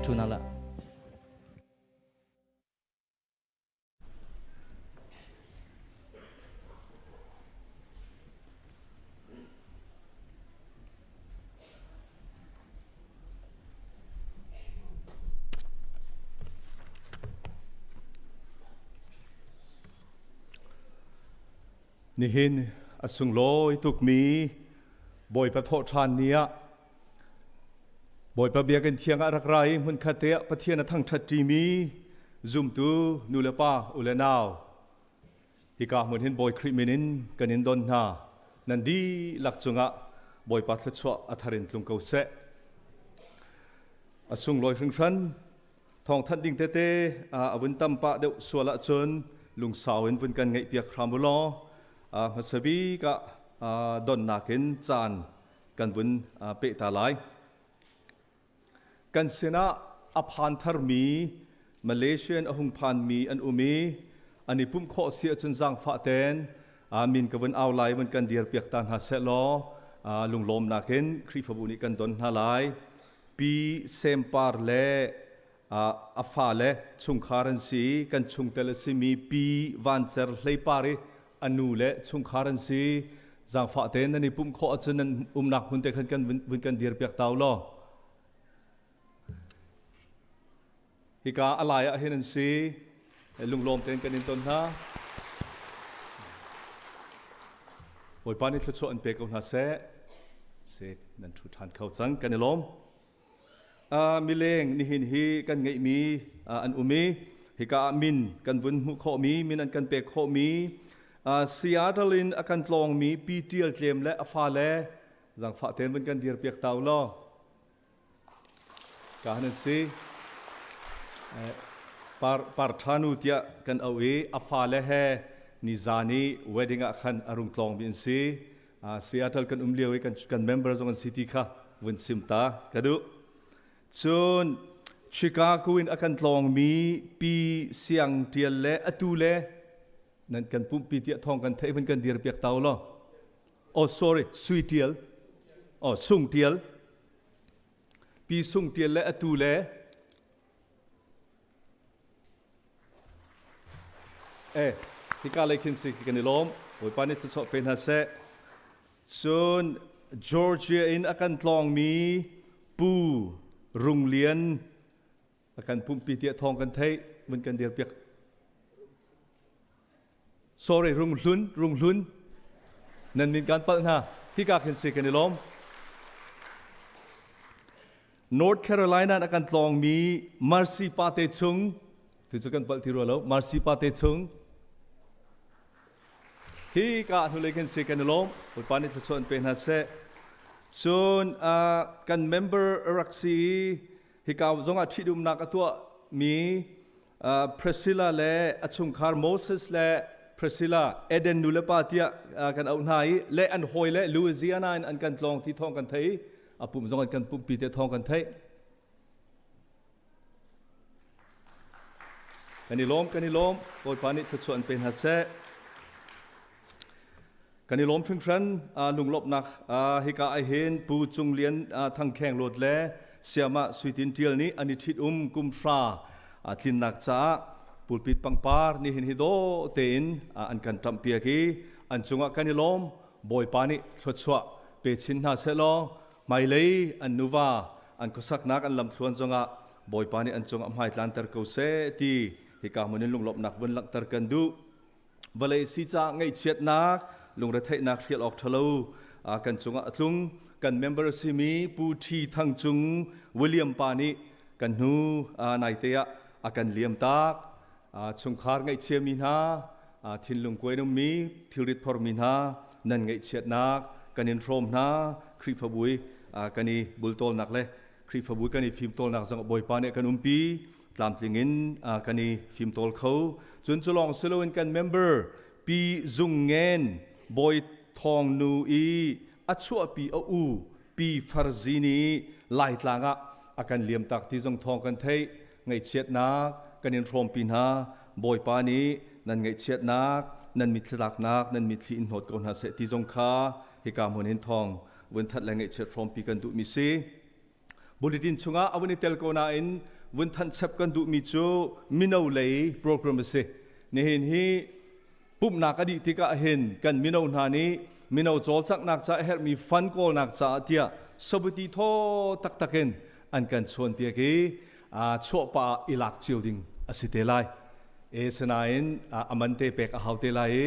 Thuna la. Nihin a sunglawi tukmi Bawipa thawhṭhan ni ah Bawipa biakinn thiang ah rak ra i hmunkhat te ah Pathian a thangṭhat ṭimi zumtu nu le pa u le nau hika hmun hin Bawi Khrih min in kan in don hna. Nan dihlak cungah Bawipa thluachuah a thar in tlung ko seh. A sunglawi hringhran Thawngthanh ding tete a vun tam pah deuh sual ahcun lungsau in vun kan ngaihpiak hram u law hmasa bik ah donnak in caan kan vun peh ta lai. Kan sinah a phan tharmi Malaysian a hung phanmi an um i an i pumh khawh si ahcun zaangfah ten min ka vun au lai vun kan dir piak ta hna seh law lunglawmnak in Khrihfabu nih kan don hna lai. Pi Sempar le a fale chungkhar an si i kan chungtel a simi Pi Van Cer Hleipar i a nu le chungkhar an si. Zaangfah tein nan i pumh khawh ahcun nan umnak hmun te khan kan vun kan dir piak ta u law. Hika a lai ah hin an si. Lunglawm tein kan in ton hna. Bawipa nih thluachuah an pe ko hna seh. Si nan ṭhu ṭhan kho cang kan i lawm. Mileng nihin hi kan ngeihmi an um i hika ah min kan vun hmuh khawhmi min an kan pek khawhmi Seattle in a kan tlawngmi Pi Ṭial Tlem le a fale zaangfah tein vun kan dir piak ta u law. Ka han si. Par par ṭhanu tiah kan auh i a fale he nizan i wedding ah khan a rung tlawng mi an si. Seattle kan um lio i kan member zong an si ti kha vun sim ta ka duh. Cun Chicago in a kan tlawng mi Pi Siang Ṭial le atu le nan kan pumpi tiah thawng kan theih vun kan dir piak ta u law. Oh sorry, Sui Ṭial. Oh Sung Ṭial. Pi Sung Ṭial le atu le eh hika lei khin si kan i lawm. Bawipa nih thluachuah pe hna seh. Cun Georgia in a kan tlawngmi Pu Rung Lian a kan pumpi tiah thawng kan theih mun kan dir piak. Sorry, runghlun, runghlun. Nan min kan palh hna. Hika khin si kan i lawm. North Carolina na kan tlawngmi Marcy Pate chung tu cu kan palh ti rua lo Marcy Pate chung hi ka hnulei khin si kan i lawm Bawipa nih thluachuah an pe hna seh cun kan member rak si hika zongah ṭhitumnak a tuah mi Priscilla le a chungkhar Moses le Priscilla Eden nu le pa tiah kan auh hna i le an hawi le Louisiana in an kan tlawng ti thawng kan theih i a pum zong an kan pumpi te thawng kan theih. Kan i lawm, kan i lawm. Bawipa nih thluachuah an pe hna seh. Kan i lawm hringhran lunglawmhnak hika ah hin Pu Cung Lian Thangkheng Lawt le Siama Suitin Ṭial nih an i ṭhit-um kum hra tlinnak caah pulpit pangpar nihin hi dawh tein an kan ṭamhpiak i an cungah kan i lawm. Bawipa nih thluachuah pe chin hna sehlaw hmailei an nuva an khuasaknak an lamthluan zongah Bawipa nih an cungah hmai tlanter ko seh ti hika hmun in lunglawmhnak vun langhter kan duh. Vawlei si caah ngaihchiatnak, lungretheihnak hrial awk ṭhalo kan cungah a tlung. Kan member a simi Pu Ṭhi Thang Cung William pa nih kan hnu naite ah a kan liam tak. Chungkhar ngaihchiami hna, thinlung kuai ummi, thilrit phormi hna, nan ngaihchiatnak kan in hrawm hna. Khrihfabu i kan i bultawlnak le Khrihfabu kan i fimtawlnak zong Bawipa nih a kan umpi. Tlamtling in kan i fimtawl kho. Cun cu lawng si loin kan member Pi Zung Ngen Bawi Thawng Nu i a chuahpi a u Pi Farzi nih Laitlang ah a kan liamtak ti zong thawng kan theih. Ngaihchiatnak kan in hrawmpi hna. Bawipa nih nan ngaihchiatnak, nan mitthli tlaknak, nan mitthli in hnawt ko hna seh ti zong kha hika hmun hin thawng vun that le ngaihchiat hrawmpi kan duhmi si. Bulletin chungah a vun i tel ko nain vun thanh chap kan duhmi cu mino lei program a si. Nihin hi pumhnak a dih tikah hin kan mino hna nih mino cawlcanghnak ca a herhmi fund kawlnak caah tiah sabuti thaw taktak in an kan chawnpiak i chuahpa i lak cio ding a si te lai. E sinain a man te pek a hau te lai i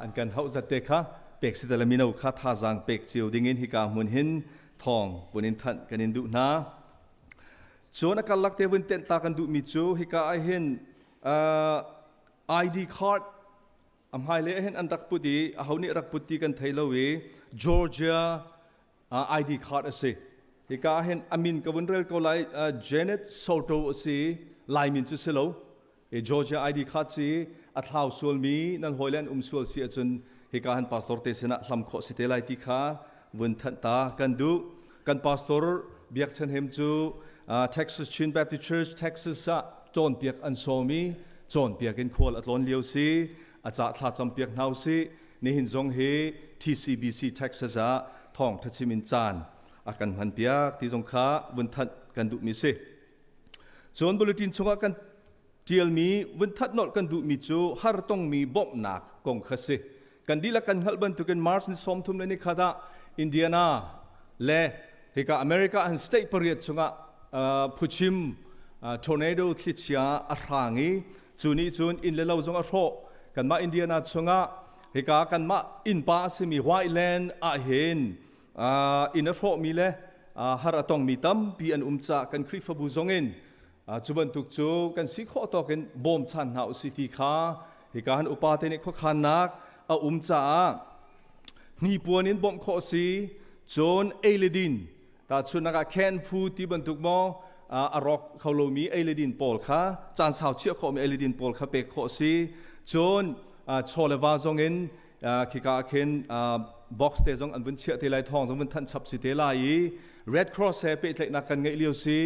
an kan hauh zat te kha pek si te le mino kha thazaang pek cio ding in hika hmun hin thawng vun in thanh kan in duh hna. Cun a karlak te vun tenh ta kan duhmi cu hika ah hin ID card a hmailei ah hin an rak put i aho nih rak put ti kan thei lo i Georgia ID card a si. Hika ah hin a min ka vun rel ko lai Janet Soto a si Lai min cu si lo. I Georgia ID card si a thlau sualmi nan hawile an um sual si ahcun hika han pastor te sinah hlam khawh si te lai ti kha vun thanh ta kan duh. Kan pastor Biak Chan Hem cu Texas Chin Baptist Church Texas ah cawnpiak an sawm i cawnpiak in khual a tlawn lio si a ca thla campiak hna usih nihin zong hi TCBC Texas ah thawng thachim in caan a kan hman piak ti zong kha vun thanh kan duhmi si. Cun bulletin chungah kan ṭialmi vun that nolh kan duhmi cu har tongmi bawmhnak kong kha si. Kan dihlak kan hngalh bantukin March ni 30 le nikhat ah Indiana le hika America an state pariat chungah phuchim tornado thlichia a hrang i cu nih cun inn le lo zong a hrawh. Kanmah Indiana chungah hika kanmah innpa a simi White Land ah hin inn a hrawhmi le har a tongmi tampi an um caah kan Khrihfabu zongin cu bantuk cu kan si khawh tawk in bawmchan hna usih ti kha hika han upa te nih khuakhannak a um caah hnipuan in bawmh khawh si cun ei le din tahchunhnak ah canned food ti bantuk maw a rawk kho lomi ei le din pawl kha caan sau chiah khawhmi ei le din pawl kha pek khawh si cun chaw le va zong in khika ah khin box te zong an vun chiah te lai thawng zong vun thanh chap si te lai i Red Cross he pehtlaihnak kan ngeih lio si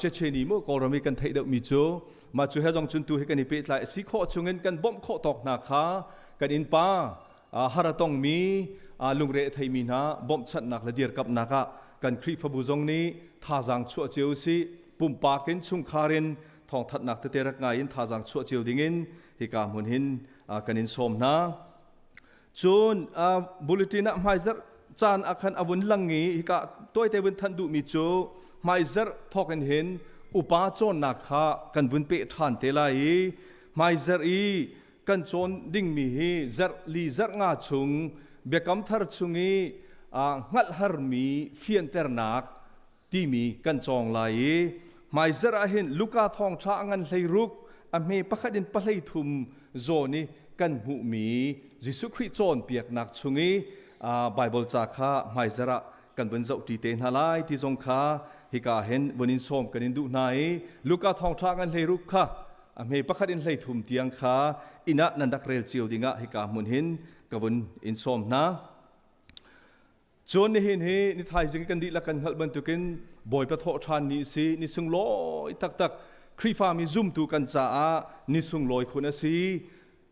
Checheni mu Kawlram i kan theih deuhmi cu mah cu he zong cun tu hi kan i pehtlai a si khawh chungin kan bawmh khawh tawk hna kha kan innpa har a tongmi lungre a theimi hna bawmhchanhnak le dirkamhnak ah kan Khrihfabu zong nih thazaang chuah cio usih pumpak in chungkhar in thawngthanhnak tete rak ngai in thazaang chuah cio dingin hika hmun hin kan in sawm hna. Cun bulletin ah hmaizarh caan ah khan a vun lang i hika tawite vun thanh duhmi cu hmaizarh thawk in hin upa cawnnak kha kan vun peh ṭhan te lai i hmaizarh i kan cawn dingmi hi zarh li zarh nga chung biakam thar chung i hngalh harmi fianternak timi kan cawng lai i hmaizarh ah hin Luka thawngṭha a ngan 16 a hme pakhat in pahlei thum zawn i kan hmuhmi Jesuh Khrih cawnpiaknak chung i Baibal ca kha hmaizarh ah kan vun zohṭi te hna lai ti zong kha hika hin vun in sawm kan in duh hna i Luka thawngṭha ngan 16 kha a hme pakhat in 13 tiang kha inn ah nan rak rel cio dingah hika hmun hin ka vun in sawm hna. Cun nihin hi ni thaizing kan dihlak kan hngalh bantukin Bawipa thawh ṭhan ni si ni sunglawi taktak Khrihfami zumtu kan caah ni sunglawi khun a si.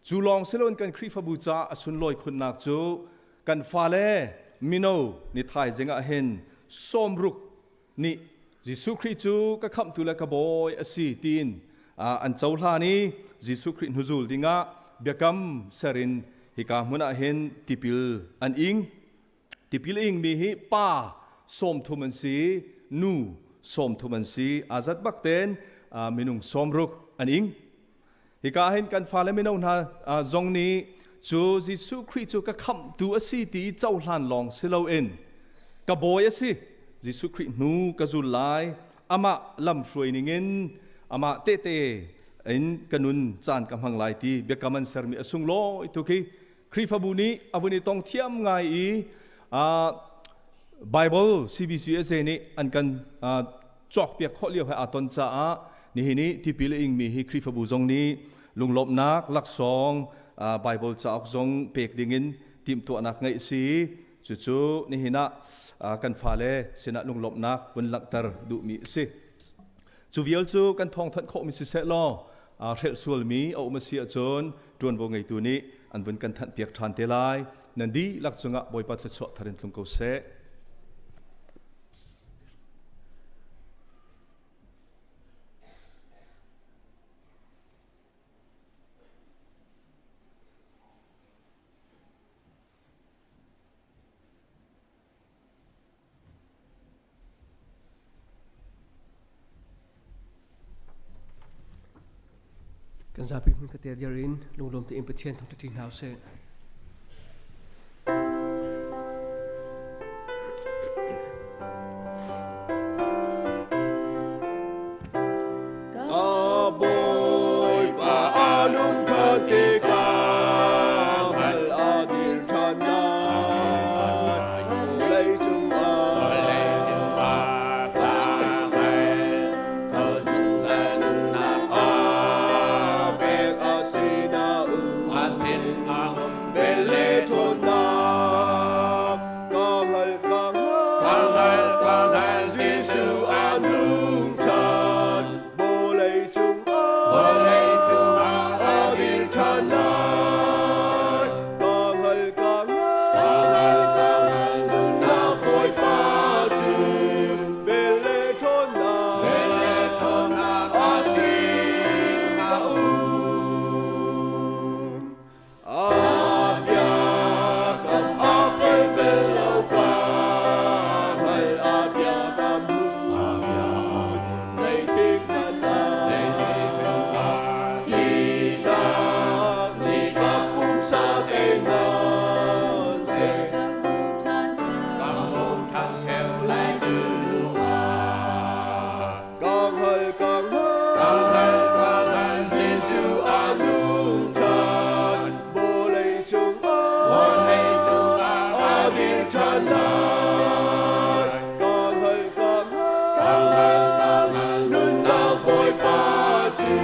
Cu lawng si loin kan Khrihfabu caah a sunlawi khunnak cu kan fale mino ni thaizing ah hin 60 nih Jesuh Khrih cu ka khamhtu le ka bawi a si tiin an cohlan i Jesuh Khrih hnuzul dingah biakam ser in hika hmun ah hin tipil an ing. Tipil ingmi hi pa 30 an si, nu 30 an si. Aa zat bak tein minung 60 an ing. Hika hin kan fale mino hna zong nih cu Jesuh Khrih cu ka khamhtu a si ti cohlan lawng si loin ka bawi a si Jesuh Khrih hnu ka zul lai amah lamhruai ningin amah tehte in ka nun caan ka hmang lai ti biakam an sermi a sunglawi tuk hi Khrihfabu nih a vun i tong thiam ngai i Bible CBCUSA nih an kan cawkpiak khawh lio he aa ton caah nihin i tipil a ingmi hi Khrihfabu zong nih lunglawmhnak laksawng Bible cauk zong pek dingin timhtuahnak ngeih si cucu nihin ah kan fale sinah lunglawmhnak vun langhter duhmi a si. Cu vial cu kan thawngthanh khawhmi siseh law hrelh sualmi a um a si ahcun ṭuanvo ngeitu nih an vun kan thanhpiak ṭhan te lai. Nan dihlak cungah Bawipa thluachuah thar in tlung ko seh. Kan zapi hmun ka te dir in lunglawm tein Pathian thangṭhat hna usih. Ka Bawipa a nung ṭhan tikah hngal a dir ṭhan lai. Vawleicung ah pek a si nain vel le ṭhawnnak ka hngal ka hngal Jesuh a nung ṭhan vawlei cungah a dir ṭhan lai ka hngal ka hngal nunnak Bawipa cu vel le ṭhawnnak a sin a um. A biakam a pal bel lo ka hngal a biakam hmun zeitik hmanh ah thihnak nih ka pumsa teiman seh. Ka hngal, ka hngal, Jesuh a nung ṭhan, vawlei cungah a dir ṭhan lai. Ka hngal, ka hngal, nunnak Bawipa cu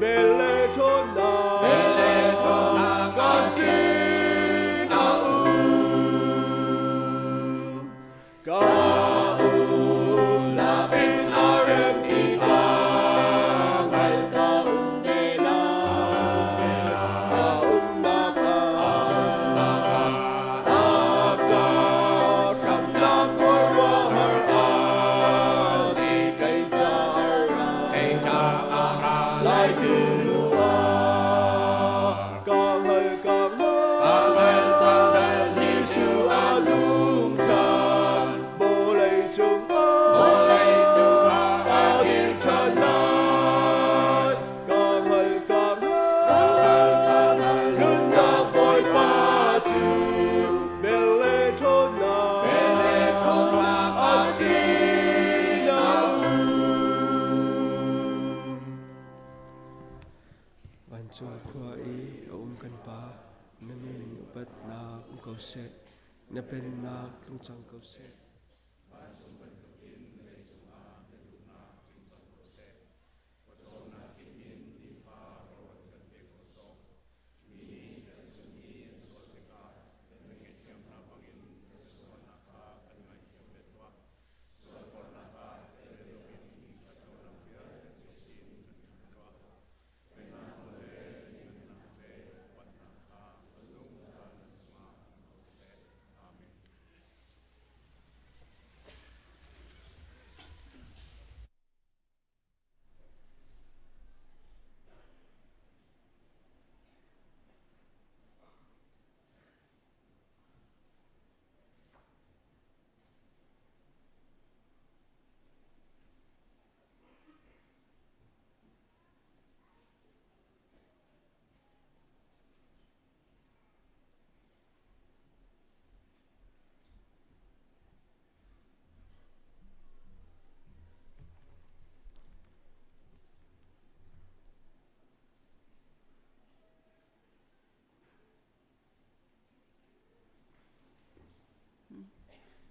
vel le ṭhawnnak ka sin a um. Ka umnak in a rem ti hngal ka um te lai. A umnak ah a ka hramnak khuaruahhar a si kei caah lai tu nu ah ka hngal ka hngal Jesuh a nung ṭhan vawlei cungah a dir ṭhan lai ka hngal ka hngal nunnak Bawipa cu bel le ṭhawnnak a sin a um. Vancung khua i a um kan Pa, na min upatnak um ko seh, na pennak tlung cang ko seh. Vancung bantukin leicung ah na duhnak tling cang ko seh. Pawcawmnak in nifa rawl kan pe ko sawh. Mi nih kan cung i an sual tikah kan ngaihthiam hna bangin kan sualnak kha kan ngaihthiam ve tuah. Sualforhnak ah tel loin ṭhatlonak vialte sin kan khamh tuah. Pennak le liannak le upatnak kha zungzal na cungah um ko seh. Amen.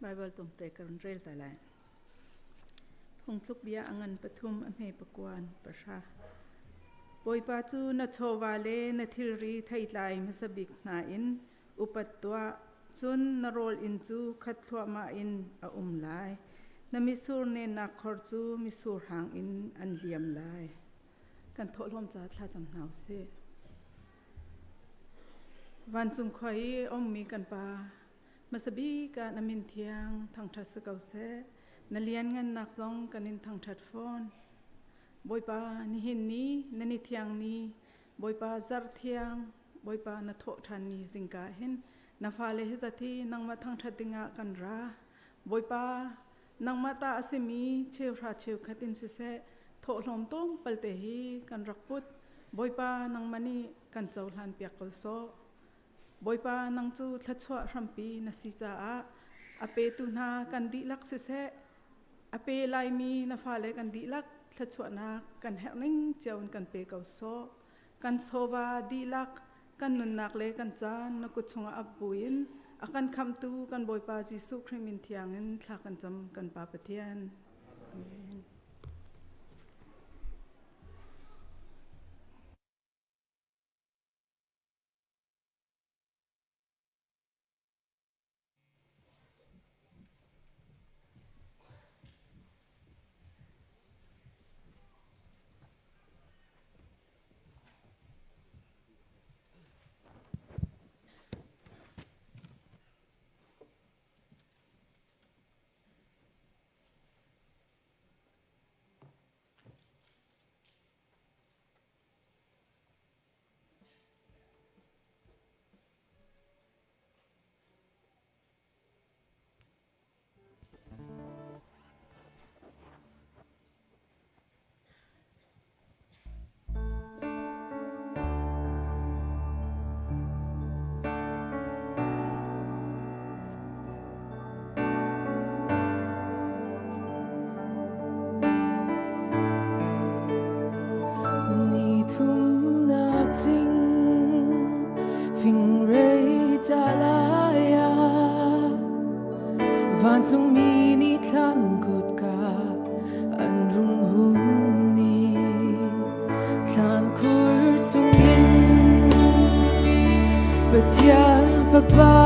Baibal tumte ka run rel ta lai. Phungthluk bia a ngan pathum a hme pakuan pahra. Bawipa cu na chawva le na thilri theitlai hmasa bik hna in upat tuah, cun na rawl inn cu khat thluahmah in a um lai. Na mitsur nennak khor cu mitsur hang in an liam lai. Kan thawhlawm ca thlacam hna u sih. Vancung khua i ummi kan Pa, hmasa bik ah na min thiang thangṭhat si ko seh. Na lianngannak zong kan in thangṭhat fawn. Bawipa, nihin ni na ni thiang ni, Bawipa zarh thiang, Bawipa na thawh ṭhan ni zingka hin na fale hi zat hi nangmah thangṭhat dingah kan ra. Bawipa, nangmah ta a simi cheuhra cheukhat in siseh, thawhlawm tlawmpal te hi kan rak put. Bawipa nangmah nih kan cohlan piak ko sawh. Bawipa nang cu thluachuah hrampi na si caah a petu hna kan dihlak siseh, a pe laimi na fale kan dihlak thluachuahnak kan herh ning cio in kan pe ko sawh. Kan chawva dihlak, kan nunnak le kan caan na kut chungah ap buin a kan khamhtu kan Bawipa Jesuh Khrih min thiang in thla kan cam kan Pa Pathian. Amen. Ni thumnak zing fingrei ca lai ah vancungmi nih thlan kutka an rung hun ni thlan khur chungin Pathian Fapa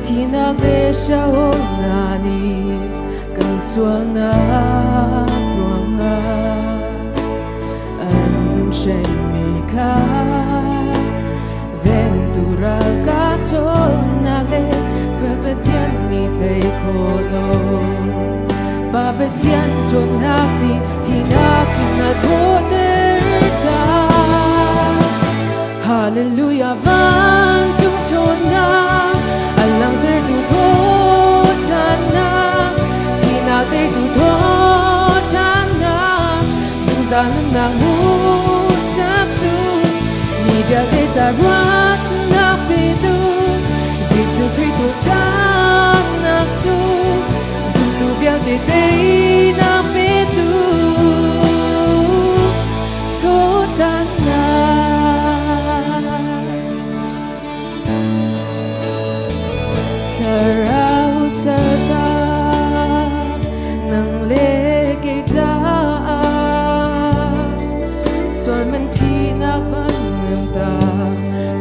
thinak le hrehawmnak nih kan sualnak ruangah an hremmi kha vengtu ralkap ṭhawnnak le Pathian nih tlei khawh lo. Pa Pathian ṭhawnnak nih thihnak in a thawhter ṭhan. Hallelujah vancung ṭhawnnak a langhtertu thawhṭhannak thihnak teitu thawhṭhannak zungzal nunnak hmuhsaktu mi vialte ca ruahchannak petu Jesuh Khrih thawhṭhannak sung zumtu vialte teinak petu thawhṭhannak. Thlarau salta nang le kei caah sual man thihnak van nem ta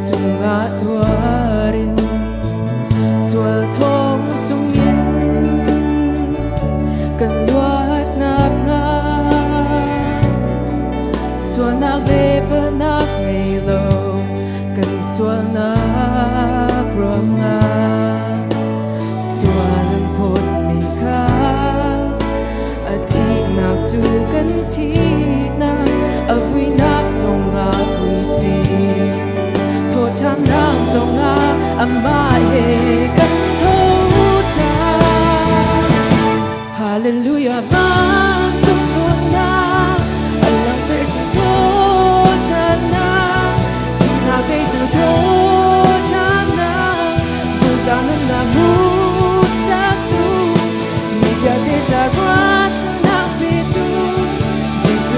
cungah tuarin sual thong chungin kan luatnak hnga sualnak le palhnak ngei lo kan sualnak ruangah sual an phawtmi kha a thihnak cu kan thihnak a vuinak zongah vui chih thawhṭhannak zongah amah he kan tho ṭhan. Hallelujah vancung ṭhawnnak a langhtertu thawhṭhannak thihnak teitu thawhṭhannak zungzal nunnak hmuhsaktu mi vialte ca ruahchannak petu Jesuh.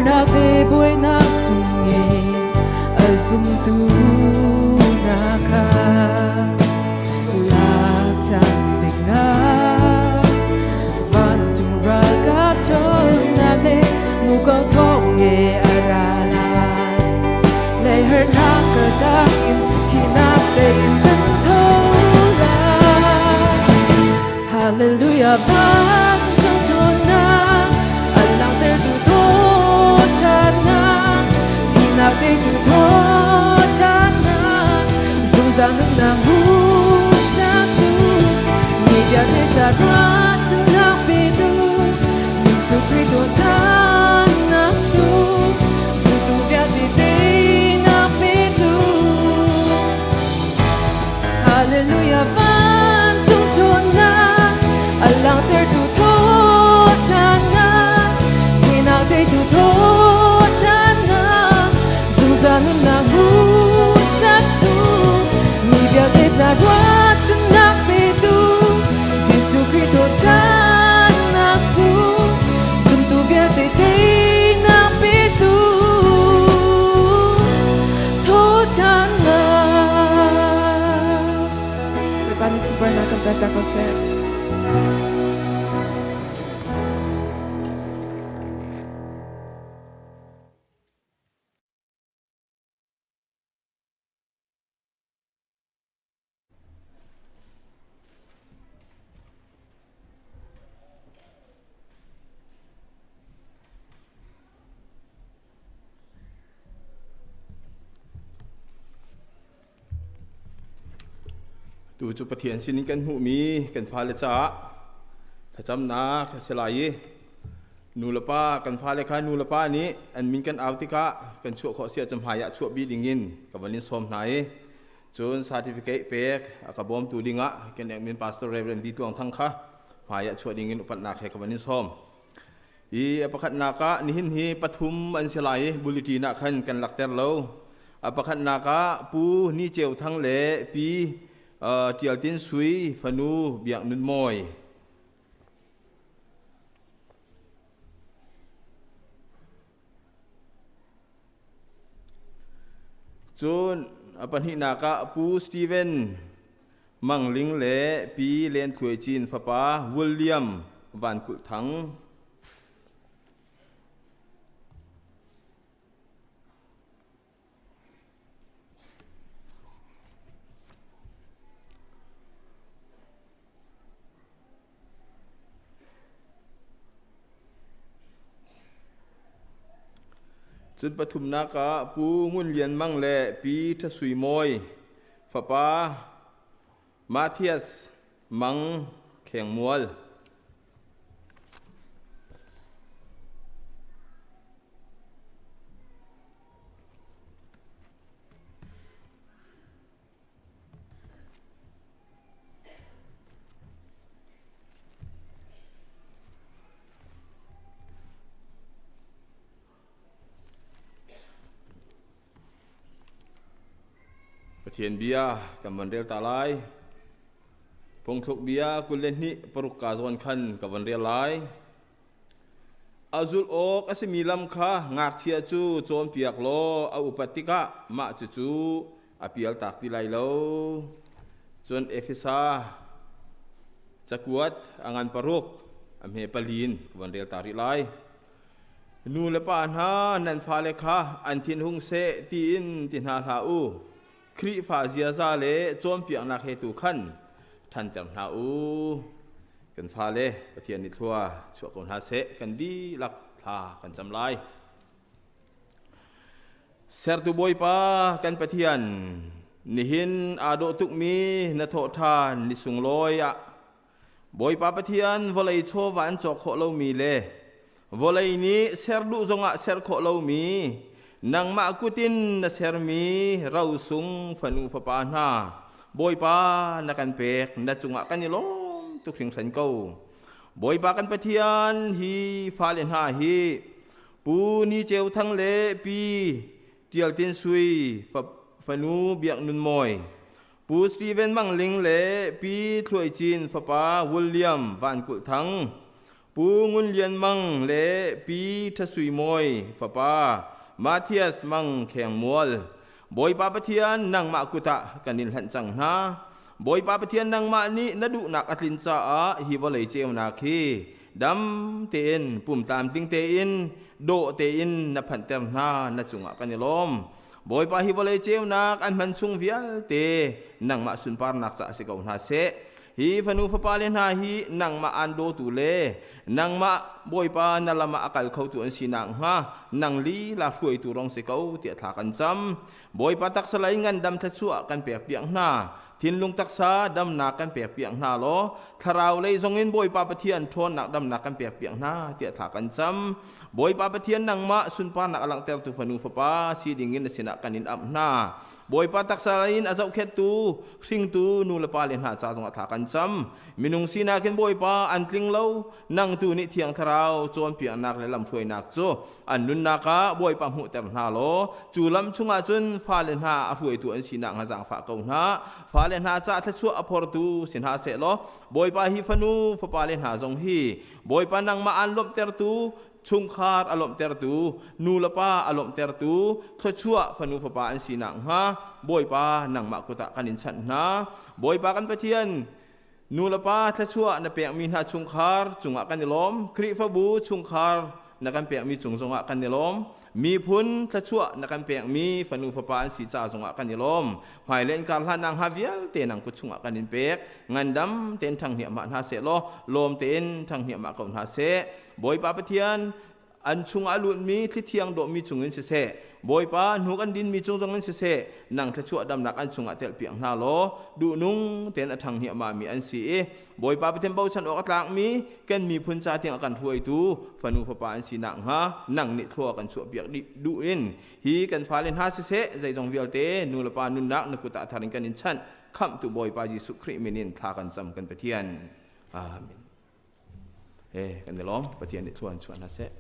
Harnak le buainak chungin a zumtu na kha lak ṭhan dingah vancung ralkap ṭhawnnak le muko thawng he a ra lai. Lei harnak kaltak in thihnak tei in kan tho lai. Hallelujah vancung ṭhawnnak a langhtertu thawṭhannak thihnak teitu thawṭhannak zungzal nunnak hmuhsaktu mi vialte ca ruahchannak petu Jesuh Khrih thawṭhannak sung zultu vialte teinak petu. Hallelujah vancung ṭhawnnak a langhtertu thawṭhannak thihnak teitu thawṭhannak zungzal nunnak hmuhsaktu mi vialte ca ruahchannak petu Jesuh Khrih thawṭhannak sung zumtu vialte teinak petu thawṭhannak. Bawipa nih sunparnak kan pek ko seh. Tu cu Pathian sinin kan hmuhmi kan fale caah thlacamnak a si lai i nu le pa kan fale kha nu le pa nih an min kan au tikah kan chuah khawh si ahcun hmai ah chuah bi dingin ka van in sawm hna i cun certificate pek a ka bawmtu dingah kan min pastor Reverend Di Tuang Thang kha hmai ah chuah dingin upatnak he ka van in sawm. Hi a pakhatnak ah nihin hi pathum an si lai i bulletin ah khan kan lakter lo. A pakhatnak ah Pu Ni Ceu Thang le Pi Tial Tin Sui fanu Biak Nun Mawi. Cun a pahnihnak ah Pu Steven Mang Ling le Pi Len Thluai Cin fapa William Van Kulh Thang. Cun pathumnak ah Pu Ngun Lian Mang le Pi Ṭha Sui Mawi fapa Matthias Mang Kheng Mual. Pathian bia kan van rel ta lai. Phungthluk bia 22 paruk ka zawn khan ka van rel lai. A zulh awk a simi lam kha ngakchia cu cawnpiak law a upat tikah mah cucu a pialtak ti lai lo. Cun Efesa cakuat a ngan paruk a hme palin ka van rel ta rih lai. Nu le pa hna nan fale kha an thin hung seh tiin ti hna hlah u. Khrihfa ziaza le cawnpiaknak he tu khan ṭhanter hna u. Kan fale Pathian nih thlua chuah ko hna seh, kan dihlak thla kan cam lai. Sertu Bawipa kan Pathian, nihin aa dawh tukmi na thawhṭhan ni sunglawi ah Bawipa Pathian vawlei chawva an cawk khawh lomi le vawlei nih ser duh zongah ser khawh lomi nangmah kutin na sermi rosung fanu fapa hna Bawipa na kan pek na cungah kan i lawm tuk hringhran ko. Bawipa kan Pathian hi fale hna hi Pu Ni Ceu Thang le Pi Tial Tin Sui fanu Biak Nun Mawi Pu Steven Mang Ling le Pi Thluai Cin fapa William Van Kulh Thang, Pu Ngun Lian Mang le Pi Tha Sui Mawi fapa Matthias Mang Kheng Mual, Bawipa Pathian nangmah kut ah kan in hlanh cang hna. Bawipa Pathian nangmah nih na duhnak a tlin caah hi vawlei ceunak hi dam tein pum tlamtling tein dawh tein na phanhter hna na cungah kan i lawm. Bawipa hi vawlei ceunak an hman chung vialte nangmah sunparnak caah si ko hna seh. Hi fanu fapale hna hi nangmah aan dawtu le nangmah Bawipa na lam ah a kal khotu an si nakhnga nang lila hruaitu rong si ko tiah thla kan cam. Bawipa taksa lei ngandam thluachuah kan pek piak hna. Thinlung taksa damnak kan pek piak hna law thlarau lei zongin Bawipa Pathian ṭhawnnak damnak kan pek piak hna tiah thla kan cam. Bawipa Pathian nangmah sunparnak a langhtertu fanu fapa si dingin na sinah kan in amh hna. Bawipa taksa in a zohkhettu hringtu nu le pa le hna ca zongah thla kan cam. Minung sinak in Bawipa an tling lo, nang tu nih Thiang Thlarau cawnpiaknak le lamhruainak cu an nunnak ah Bawipa hmuhter hna law cu lam chungah cun fale hna a hruaitu an sinak hnga zaangfah ko hna. Fale hna ca thluachuah a phortu si hna seh law Bawipa hi fanu fapale hna zong hi Bawipa nangmah aan lawmhtertu chungkhar a lawmhtertu, nu le pa a lawmhtertu, thluachuah fanu fapa an si nakhnga Bawipa nangmah kut ah kan in chanh hna. Bawipa kan Pathian, nu le pa thluachuah na pekmi hna chungkhar cungah kan i lawm. Khrihfabu chungkhar na kan pekmi cung zongah kan i lawm. Miphun thluachuah na kan pekmi fanu fapa an si ca zongah kan i lawm. Hmailei in kar hlan nang ha vialte nang kut chungah kan in pek. Ngandam tein ṭhang hniahmah hna seh law lawm tein ṭhang hniahmah ko hna seh. Bawipa Pathian, an chungah a lutmi thlithiang dawhmi chungin siseh, Bawipa hnuk an dinmi cung zongin siseh, nang thluachuah damnak an chungah telhpiak hna law, duhnung tein a ṭhang hniahmahmi an si i Bawipa Pathian bochan awk a tlakmi kan miphun ca tiang a kan hruaitu fanu fapa an si nakhnga nang nih thlua kan chuahpiak dih duh in hi kan fale hna siseh, zeizong vialte nu le pa nunnak na kut ah thar in kan in chanh khamhtu Bawipa Jesuh Khrih min in thla kan cam kan Pathian. Amen. He kan i lawm. Pathian nih thlua in chuah hna seh.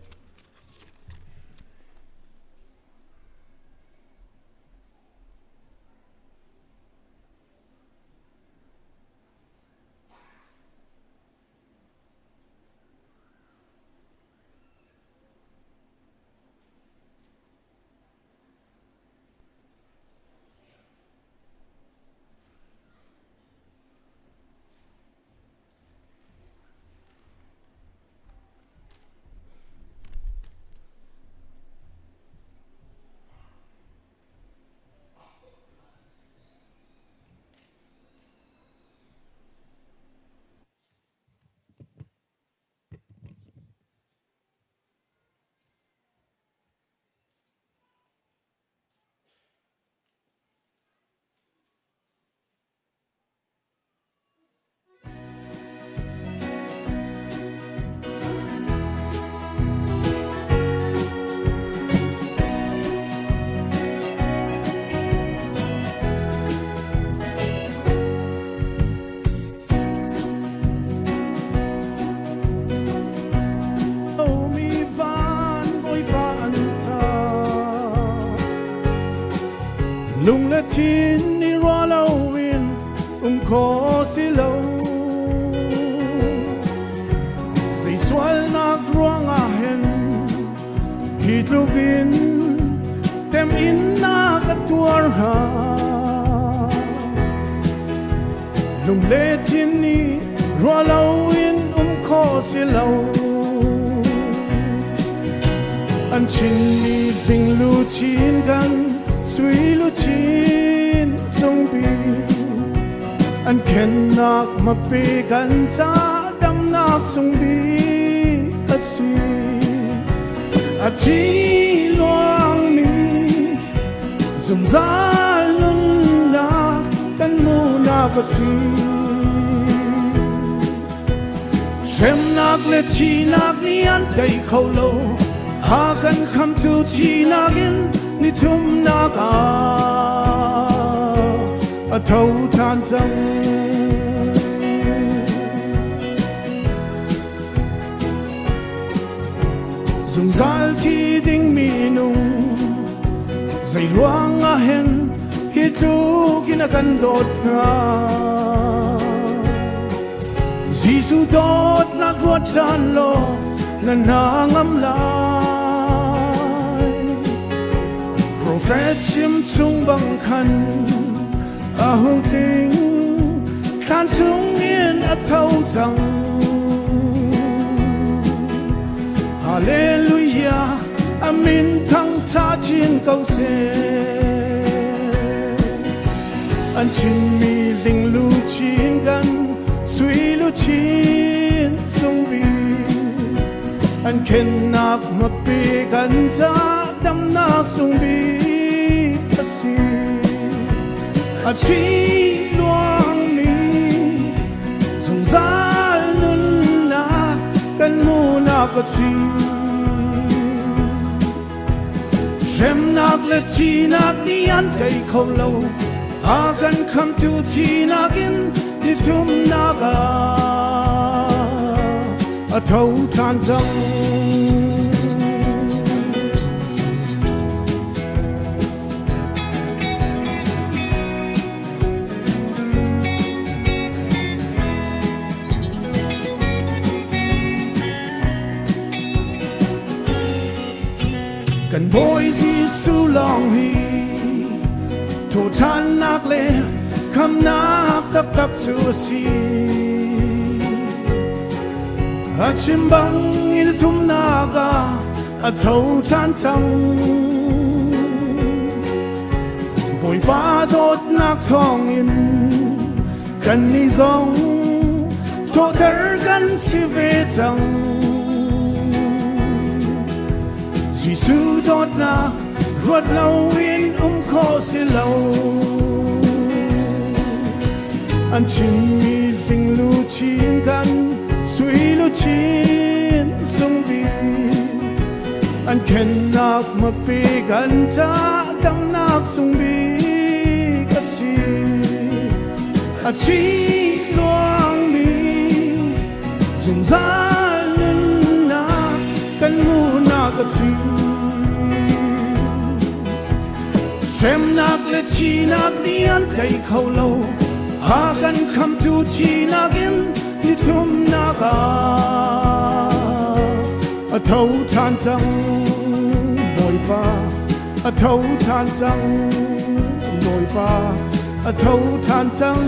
Lung le thin i rua loin um kho si lo. Zei sualnak ruangah hin hi tluk in tem in na ka tuar hnga. Lung le thin i rua loin um kho si lo. An chinmi binglu chin kan sui lu chin sungpi an khennak mapi kan ca damnak sungbi a si a thi luangmi zungzal nunnak kan munak a si Hremnak le thihnak nih an tei kho lo. A kan khamtu thihnak in ni thumnak ah a tho ṭhan cang. Zungzal thi ding minung zei ruang ah hen hi tluk in a kan dawt hnga. Jesuh dawtnak ruat ṭhan law na hna ngam lai. Profet chim chung bang khan a hung tling, thlan chung in a tho cang. Hallelujah, a min thangṭha chin ko seh. An chinmi linglu chin kan sui luchin sungbi an khennak mapi kan ca damnak sungbi a si. A thi luangmi zungzal nunnak kan hmuhnak a si. Hremnak le thihnak nih an tei kho lo. A kan khamtu thihnak in ni thumnak ah a tho ṭhan cang. Kan Bawi Jesuh lawng hi thawhṭhannak le khamnak taktak cu a si. A chim bang in thumnak ah a tho ṭhan cang. Bawipa dawtnak thawngin kannih zong thawhter kan si ve cang. Jesuh dawtnak ruat loin um khawh si lo. An chimmi hlinglu chin kan sui luchin sungbi an khennak mapi kan ca damnak sungbi ka si. A thi luangmi zungzal nunnak kan hmuhnak a si. Hremnak le thihnak nih an tei kho lo. A kan khamtu thihnak in ni thumnak ah a tho ṭhan cang. Bawipa a tho ṭhan cang. Bawipa a tho ṭhan cang.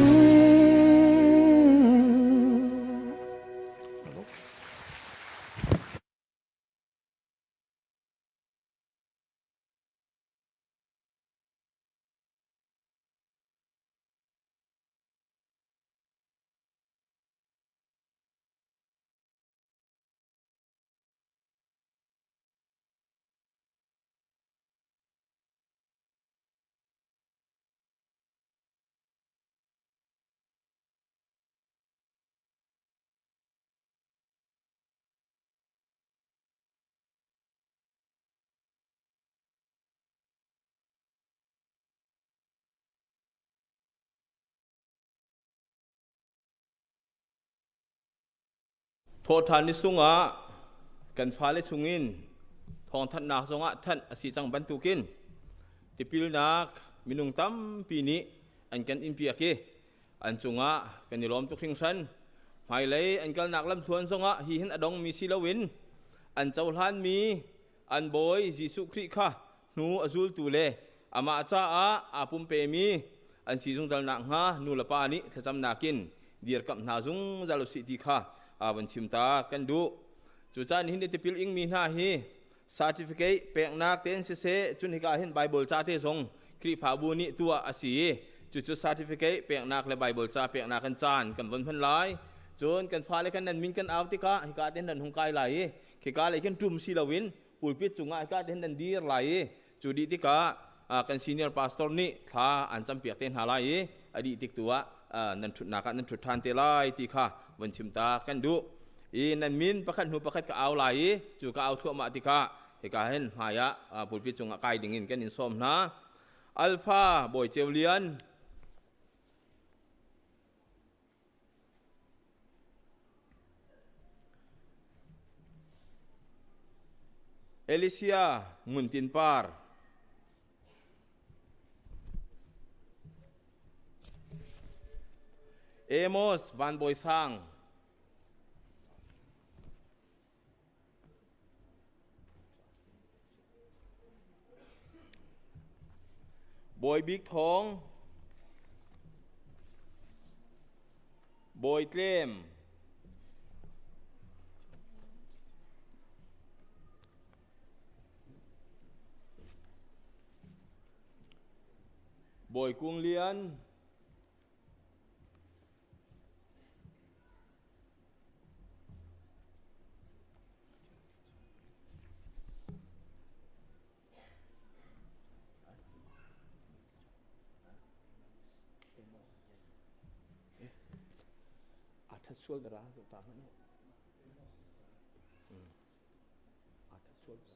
Thawhṭhan ni sungah kan fale chungin thawngthanhnak zongah thanh a si cang bantukin tipilnak minung tampi nih an kan inpiak i an cungah kan i lawm tuk hringhran. Hmailei an kalnak lamthluan zongah hi hin a dongmi si loin an cohlanmi an Bawi Jesuh Khrih kha hnu a zultu le amah caah aa pumpemi an si zungzal nakhnga nu le pa nih thlacamnak in dirkamh hna zungzal usih ti kha van chim ta kan duh. Cucaah nihin i tipil ingmi hna hi certificate peknak tein siseh cun hika hin Bible ca te zong Khrihfabu nih tuah a si i cucu certificate peknak le Bible ca peknak kan caan kan von hman lai. Cun kan fale kan nan min kan au tikah hika ten nan hung kai lai i khika lei khin ṭum si loin pulpit cungah hika te hin nan dir lai i cu dih tikah kan senior pastor nih thla an campiak te hna lai i a dih tik tu ah nan ṭhutnak ah nan ṭhut ṭhan te lai ti kha von chim ta kan duh i nan min pakhat hnu pakhat ka au lai i cu ka au thluahmah tikah hika hin hmai ah pulpit cungah kai dingin kan in sawm hna. Alpha Bawi Ceu Lian, Elisia Ngun Tin Par, Amos Van Bawi Sang, Bawi Bik Thawng, Bawi Tlem, Bawi Kung Lian, A that sual dara zo ta hmanh. A that sual dara.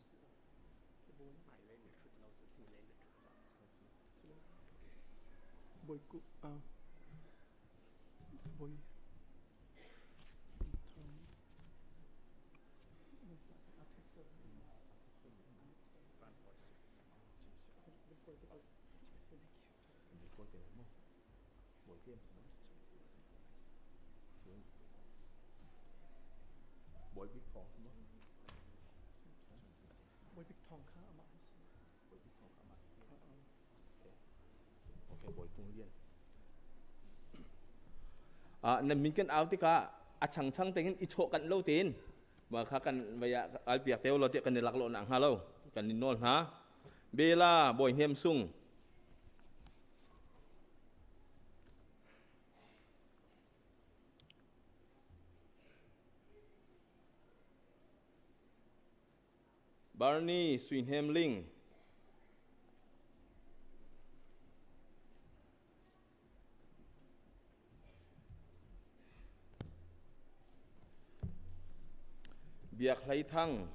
Bawi ku bawi Bawi Bik Thawng Bawi Bik Thawng kha amah a si. Bawi Bik Thawng kha amah a si. Okay, Bawi Kung Lian. Nan min kan au tikah a changchang tein i chawh kan lo tein ma kha kan vaya al piak teo lo tiah kan i lak lo nak hnga lo kan in nawl hna. Bela Bawi Hnem Sung Barney Sui Hnem Ling Biak Hlei Thang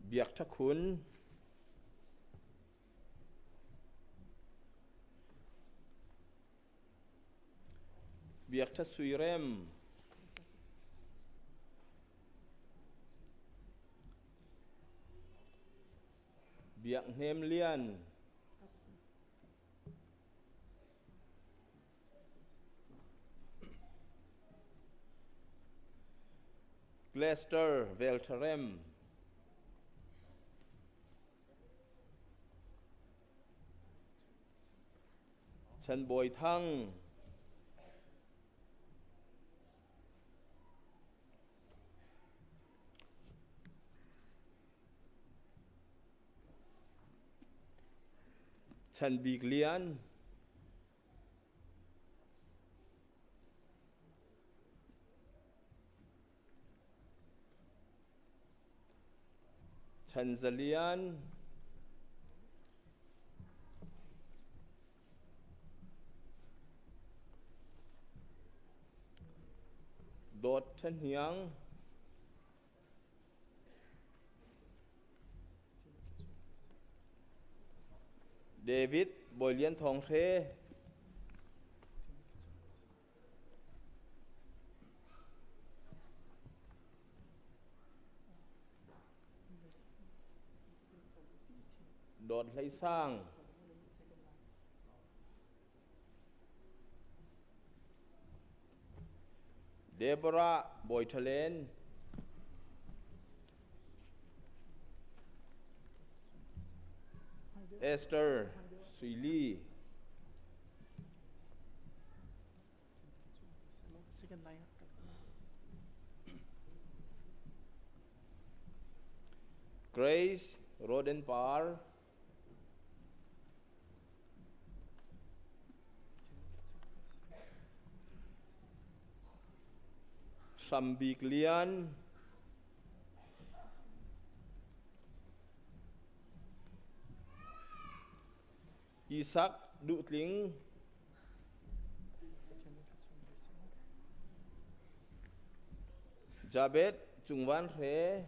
Biak Tha Khun Biak Tha Sui Rem Biak Hnem Lian Gloucester Veltharem Chan Bawi Thang Chan Bik Lian Chan Za Lian Dawt Ṭha Hniang David Bawi Lian Thawng Hre Dawt Hlei Sang Deborah Bawi Ṭha Len Esther Sui Li Grace Roden Par Hram Bik Lian Isak Duh Tling Jabet Cung Van Hre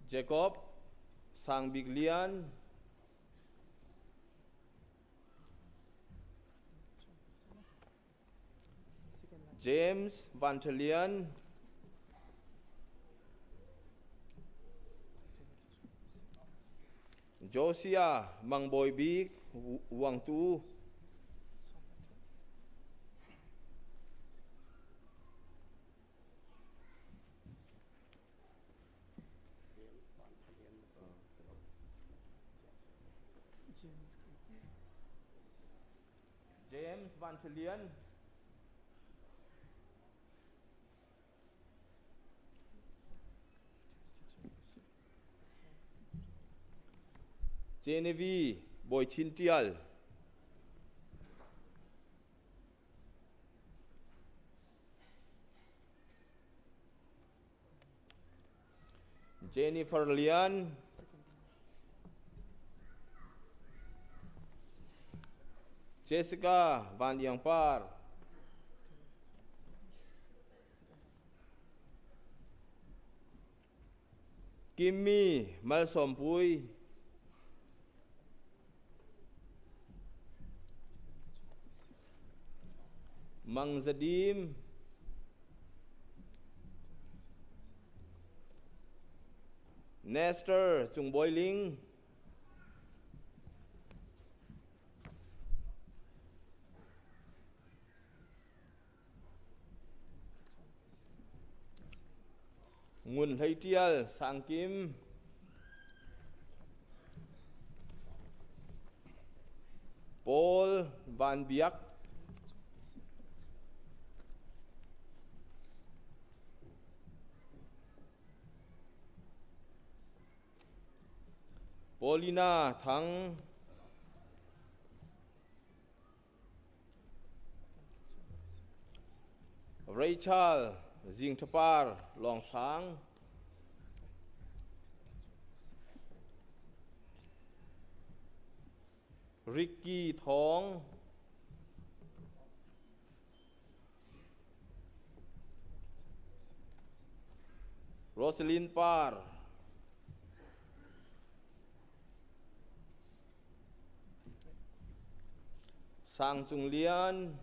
Jacob Sang Bik Lian James Van Tha Lian Josiah Mang Bawi Bik Wangtu. James Van Lian. Genevieve Bawi Chin Tial. Jennifer Lian. Jessica Van Iang Par. Kimmy Malsawmpui. Mang Zadim. Nestor Cung Bawi Ling. Ngun Hlei Ṭial Sang Kim. Paul Van Biak. Paulina Thang. Rachel Zingthapar Lawngsang. Ricky Thawng. Rosalyn Par. Sang Cung Lian.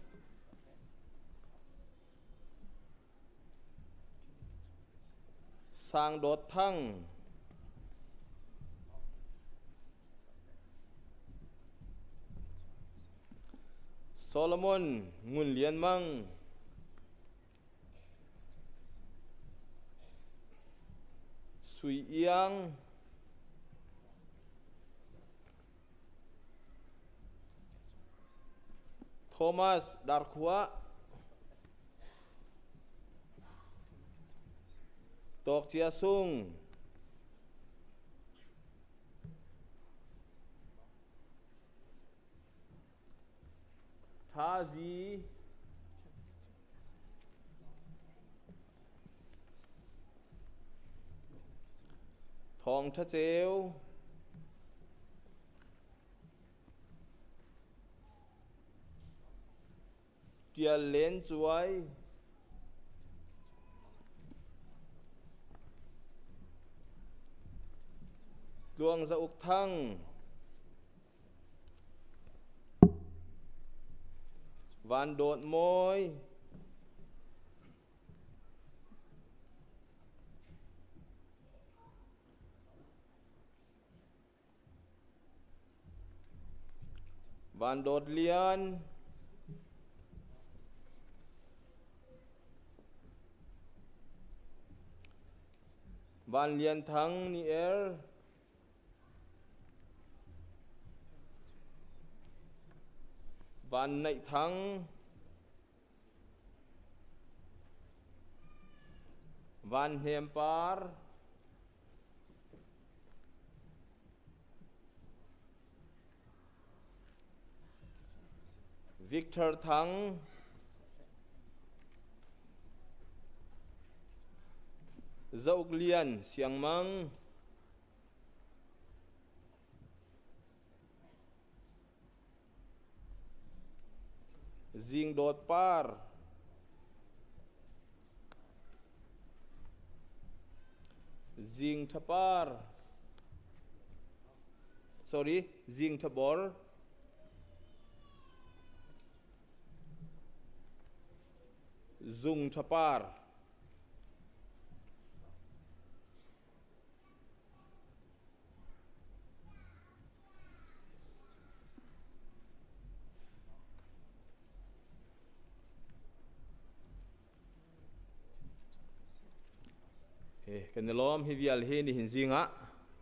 Sang Dawt Thang. Solomon Ngun Lian Mang. Sui Iang. Thomas Darkhua. Tawk Chia Sung. Thazi. Thawng Tha Ceu. Ṭial Len Cuai. Tluang Za Uk Thang. Van Dawt Mawi. Van Dawt Lian. Van Lian Thang Ni Er. Van Naih Thang. Van Hnem Par. Victor Thang. Zauk Lian Siangmang. Zing Dawt Par. Zing Tha Par. Sorry, Zing Tha Bor. Zung Tha Par. Kan i lawm hi vial hi nihin zingah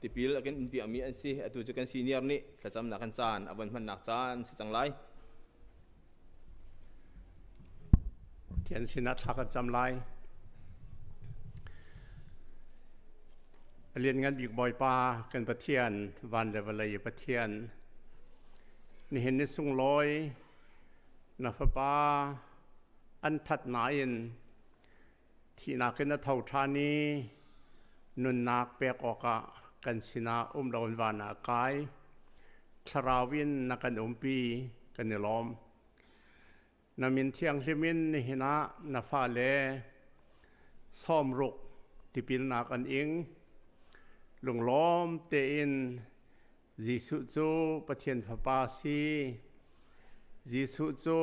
Tipil a kan in piakmi an si. Atu cu kan senior nih thlacamnak kan caan a von hmannak caan si cang lai. Pathian sinah thla kan cam lai. A lianngan bik Bawipa kan Pathian, van le vawlei Pathian, nihin ni sunglawi na fapa an that nain thihnak in a tho ṭhan i nunnak pek awkah kan sinah um loin van ah a kai. Thlarau in na kan umpi, kan i lawm. Na min thianghlim in nihin ah na fale sawmruk tipilnak an ing. Lunglawm tein Jesuh cu Pathian Fapa si. Jesuh cu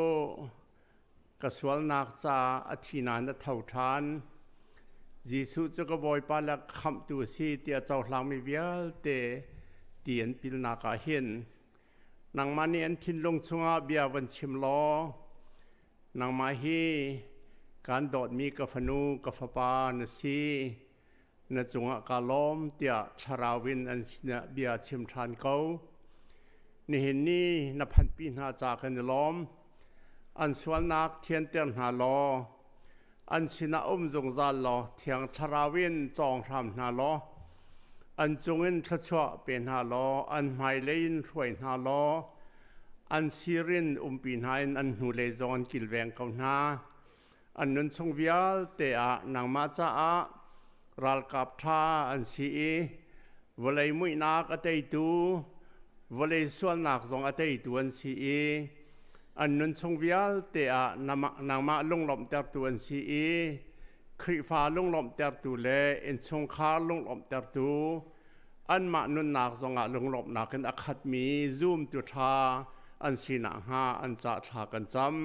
ka sualnak ca a thi nain a tho ṭhan. Jesuh cu ka Bawipa le khamhtu a si tiah cohlangmi vialte ti an pilnak ah hin nangmah nih an thinlung chungah bia van chim law nangmah hi kaan dawtmi ka fanu ka fapa na si na cungah ka lawm tiah thlarau in an sinah bia chim ṭhan ko. Nihin ni na phanhpi hna ca kan i lawm. An sualnak thianter hna law an sinah um zungzal law thiang thlarau in cawng hram hna law an cungin thluachuah pe hna law an hmailei in hruai hna law an sir in umpi hna in an hnulei zong an kilveng ko hna. An nunchung vialte ah nangmah caah ralkap ṭha an si i vawlei muihnak a teitu, vawlei sualnak zong a teitu an si i an nunchung vialte ah nangmah lunglawmhtertu an si i Khrihfa lunglawmhtertu le innchungkhar lunglawmhtertu anmah nunnak zongah lunglawmhnak in a khatmi zumtu ṭha an si nakhnga an cah thla kan cam.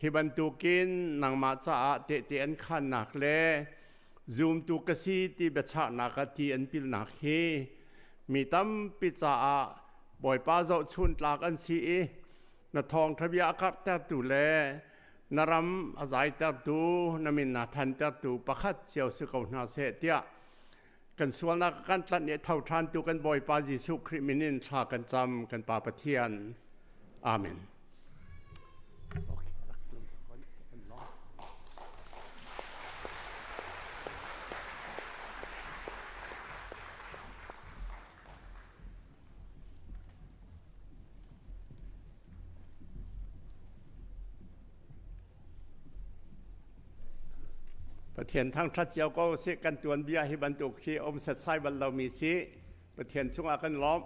Hi bantukin nangmah caah tehte an khannak le zumtu ka si ti biachahnak ah ti an pilnak hi mi tampi caah Bawipa zohchun tlak an si i na thawngṭha bia a karhtertu le na ram a zaitertu na min na thantertu pakhat cio si ko hna seh tiah kan sualnak kan tlanh i tho ṭhantu kan Bawipa Jesuh Khrih min in thla kan cam kan Pa Pathian. Amen. Pathian thangṭhat cio ko sih kan tuanbia hi bantuk hi um setsai bal lomi si Pathian chungah kan lawmh.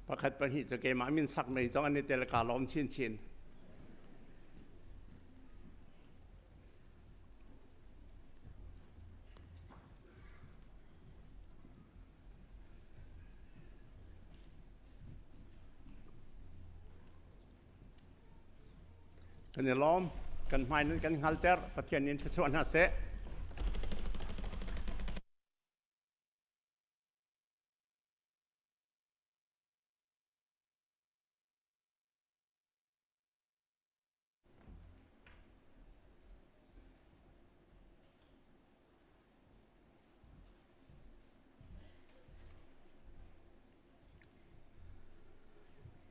Pakhat pahnih cu keimah min sak mei zong an i tel ka lawm chinchin. Kan i lawm. Kan hmai nan kan hngalter. Pathian in thluachuah hna seh.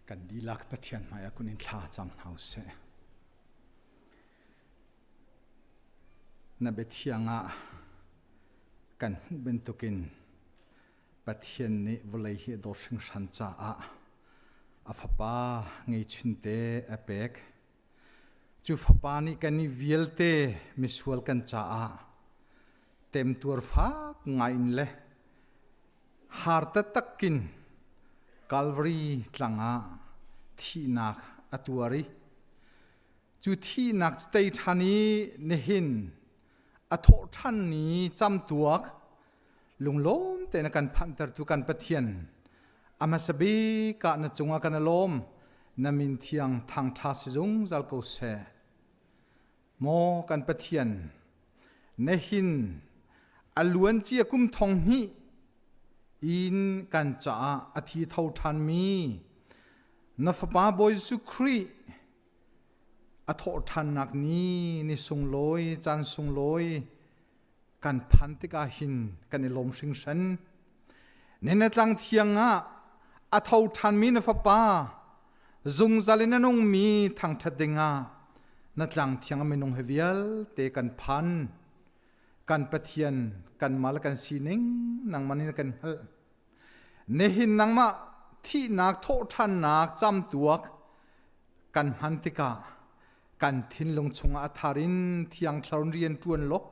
Kan dihlak Pathian hmaiah kun in thla cam hna usih. Na biathiang ah kan hmuh bantukin Pathian nih vawlei hi a dawt hringhran caah a fapa ngeihchunte a pek. Cu fapa nih kan i vialte misual kan caah temtuar fak ngai in le har taktak in Calvary tlang ah thihnak a tuar i cu thihnak cu tei ṭhan i nihin a thawh ṭhan ni camtuak lunglawm tein a kan phanhtertu kan Pathian a hmasa bik ah na cungah kan i lawm na min thiang thangṭha si zungzal ko seh maw kan Pathian nihin a luancia kum thong hnih in kan caah a thi tho ṭhanmi na fapa Bawi Jesuh Khrih a thawh ṭhannak ni ni sunglawi caan sunglawi. Kan phan tikah hin kan i lawm hringhran. Nina tlang thiang ah a tho ṭhanmi na fapa zungzal in a nungmi thangṭhat dingah na tlang thiang a minung he vialte kan phan. Kan Pathian kanmah le kan sining nangmah nih na kan hngalh. Nihin nangmah thihnak thawhṭhannak camtuak kan hman tikah kan thinlung chungah a thar in thiang thlarau rian ṭuan law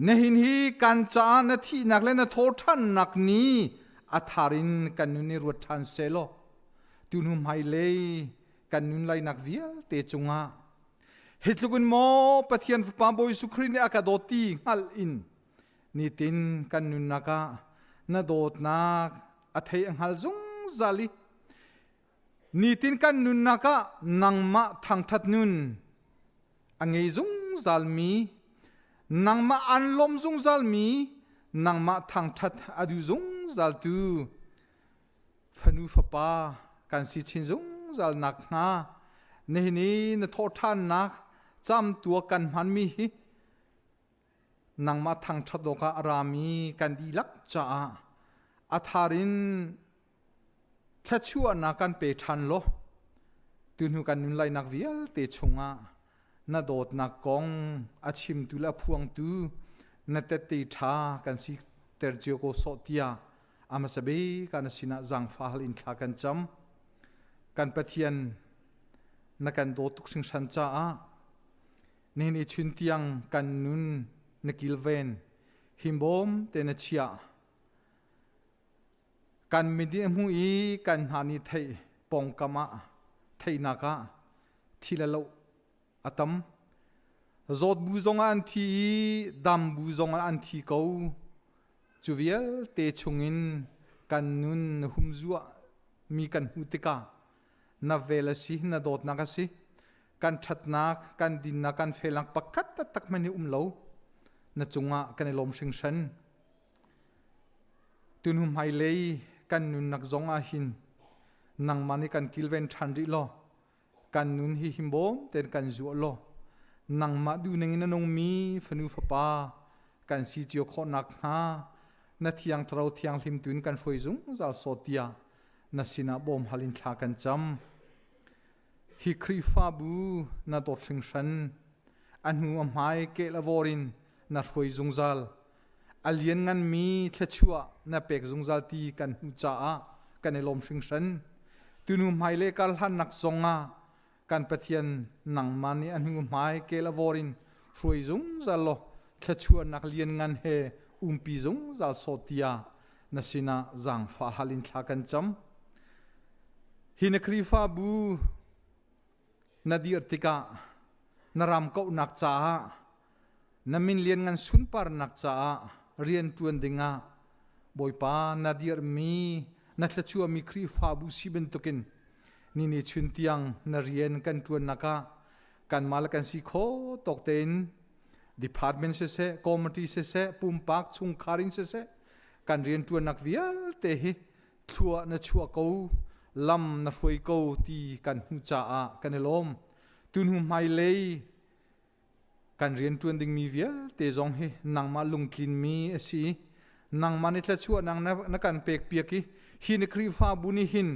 nihin hi kan caah na thihnak le na thawhṭhannak ni a thar in kan nun i ruat ṭhan sehlaw tuhnu hmailei kan nun lainak vialte cungah hi tluk in maw Pathian Fapa Bawi Jesuh Khrih nih a ka dawt ti hngalh in nitin kan nunnak ah na dawtnak a thei a hngal zungzal i nitin kan nunnak ah nangmah thangṭhat nun a ngei zungzalmi nangmah an lawm zungzalmi nangmah thangṭhat a duh zungzaltu fanu fapa kan si chin zungzal nakhnga nihin i na thawhṭhannak camtuak kan hmanmi hi nangmah thangṭhat awkah a rami kan dihlak caah a thar in thluachuahnak kan pe ṭhan law tuhnu kan nun lainak vialte chungah na dawtnak kong a chimtu le a phuangtu na tette ṭha kan si ter cio ko sawh tiah a hmasa bik ah na sinah zaangfah hal in thla kan cam. Kan Pathian na kan dawt tuk hringhran caah nihin i chun tiang kan nun na kilven himbawm te na chiah. Kan mit nih a hmuh i kan hna nih theih pawngkam ah theihnak ah thi le loh a tam. Zawt bu zongah an thi i dam bu zongah an thi ko. Cu vialte chungin kan nun na humzuah mi kan hmuh tikah na vel a si, na dawtnak a si. Kan ṭhatnak, kan dinnak, kan felnak pakhat taktak hmanh hi um lo. Na cungah kan i lawm hringhran. Tunu hmailei kan nunnak zong ah hin nangmah nih kan kilven ṭhan rih law kan nun hi himbawm tein kan zuah law nangmah duhning in a nungmi fanu fapa kan si cio khawh nakhnga na thiang thlarau thianghlim tu in kan hruai zungzal sawt tiah na sinah bawm hal in thla kan cam. Hi Khrihfabu na dawt hringhran a hnu a hmai kel a vor in na hruai zungzal a liannganmi thluachuah na pek zungzal ti kan hmuh caah kan i lawm hringhran. Tunu hmailei karhlannak zongah kan Pathian nangmah nih a hnu hmai kel a vor in hruai zungzal law thluachuahnak lianngan he umpi zungzal sawh tiah na sinah zaangfah hal in thla kan cam. Hi na Khrihfabu na dir tikah na ram kauhnak caah na min lianngan sunparnak caah rian ṭuan dingah Bawipa na dirhmi na thluachuahmi Khrihfabu si bantukin ni ni chun tiang na rian kan ṭuannak ah kanmah le kan si kho tawk tein department siseh committee siseh pumpak chungkhar in siseh kan rian ṭuannak vialte hi thlua na chuah ko lam na hruai ko ti kan hmuh caah kan i lawm tuhnu hmailei Kan rianṭuan dingmi vialte zong hi nangmah lungtlinmi a si. Nangmah nih thluachuahnak na, na kan pekpiak i hi na Khrihfabu nih hin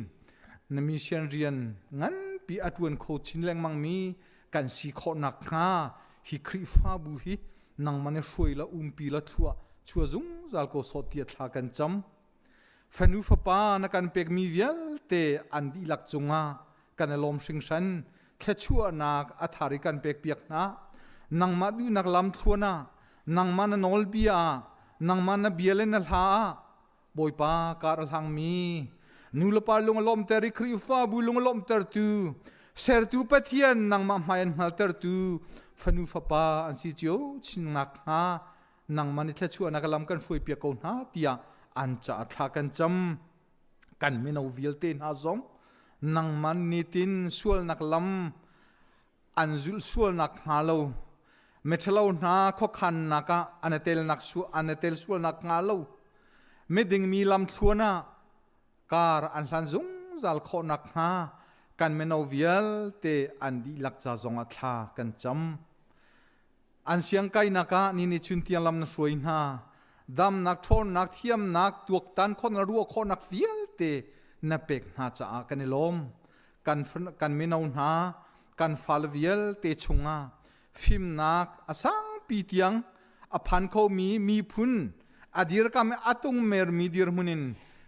na mission rian nganpi a ṭuan kho chin lengmangmi kan si khawh nakhnga hi Khrihfabu hi nangmah nih hruai la umpi la thlua chua zungzal ko sawh tiah thla kan cam. Fanu fapa na kan pekmi vialte an dihlak cungah kan i lawm hringhran thluachuahnak a thar i kan pekpiak hna nangmah duhnak lam thluan ah nangmah na nawlbia ah nangmah na bia le na hla ah Bawipa kar a hlangmi nu le pa lung a lawmter i Khrihfabu lung a lawmtertu sertu Pathian nangmah hmai an hngaltertu fanu fapa an si cio chin nakhnga nangmah nih thluachuahnak lam kan hruaipiak ko hna tiah an caah thla kan cam kan mino vialte hna zong nangman nitin sualnak lam an zulh sualnak hnga lo miṭhalo hna khuakhannak ah an i telnak su an i tel sualnak hnga lo miding mi lam thluan ah kar an hlan zungzal khawhnak hnga kan mino vialte an dihlak ca zongah thla kan cam. An siangkainak ah ni nih chun tiang lam na hruai hna. Damnak, ṭhawnnak, thiamnak, tuaktan khawhnak, ruah khawhnak vialte na pek hna caah kan i lawm. Kan, kan mino hna, kan fale vialte chungah fimnak a sangpi tiang a phan khomi miphun a dirkam i a tungmermi dirhmun in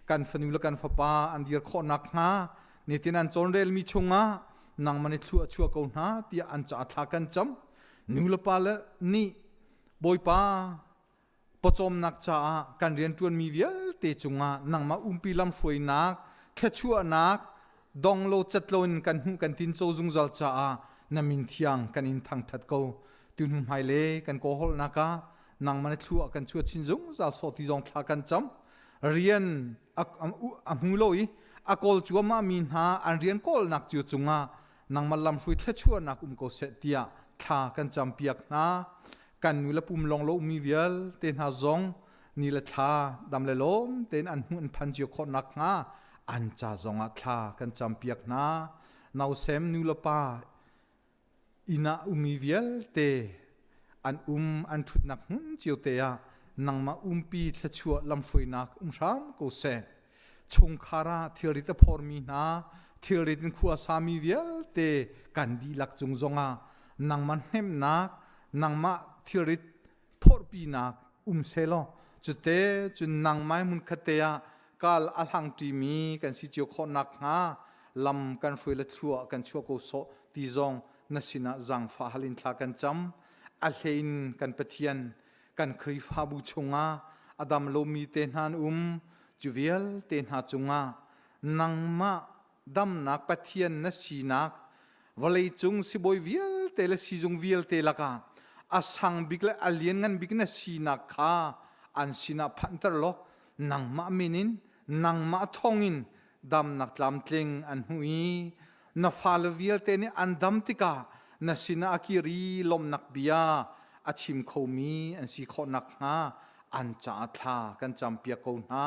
kan fanu le kan fapa an dir khawh nakhnga nitin an cawnrelmi chungah nangmah nih thlua chuah ko hna tiah an caah thla kan cam. Nu le pa le nih Bawipa pawcawmnak caah kan rianṭuanmi vialte cungah nangmah umpi lamhruainak, thluachuahnak, dong lo cat lo in kan hmuh kan tinco zungzal caah na min thiang kan in thangṭhat ko. Tuhnu hmailei kan kawhawlnak ah nangmah na thlua kan chuah chin zungzal sawh ti zong thla kan cam. Rian a hmu lo i a kawl cuahmah mi hna an rian kawlnak cio cungah nangmah lamhruai thluachuahnak um ko seh tiah thla kan campiak hna. Kan nu le pum lawng lo ummi vialte hna zong ni le thla dam le lawm tein an hmuh an phan cio khawh nakhnga an ca zongah thla kan campiak hna. Nausem nu le pa inn ah ummi vialte an um an ṭhutnak hmun cio te ah nangmah umpi thluachuah lamhruainak um hram ko seh. Chungkhar ah thilrit a phormi hna, thilrit in khua sami vialte kan dihlak cung zongah nangmah hnemhnak, nangmah thilrit phorhpinak um selaw cute cun nangmah hmun khatte ah kal a hlangṭimi kan si cio khawh nakhnga lam kan hruai le thlua kan chuah ko sawh ti zong na sinah zaangfah hal in thla kan cam. A hlein kan Pathian kan Khrihfabu chungah a dam lomi te hna an um cu vialte hna cungah nangmah damnak Pathian na sinak vawleicung sibawi vialte le sizung vialte lakah a sang bik le a lianngan bik na sinak kha an sinah phanhter law nangmah min in nangmah thawngin damnak tlamtling an hmu i na fale vialte nih an dam tikah na sinah a kir i lawmhnak bia a chim khomi an si khawh nakhnga an caah thla kan campiak ko hna.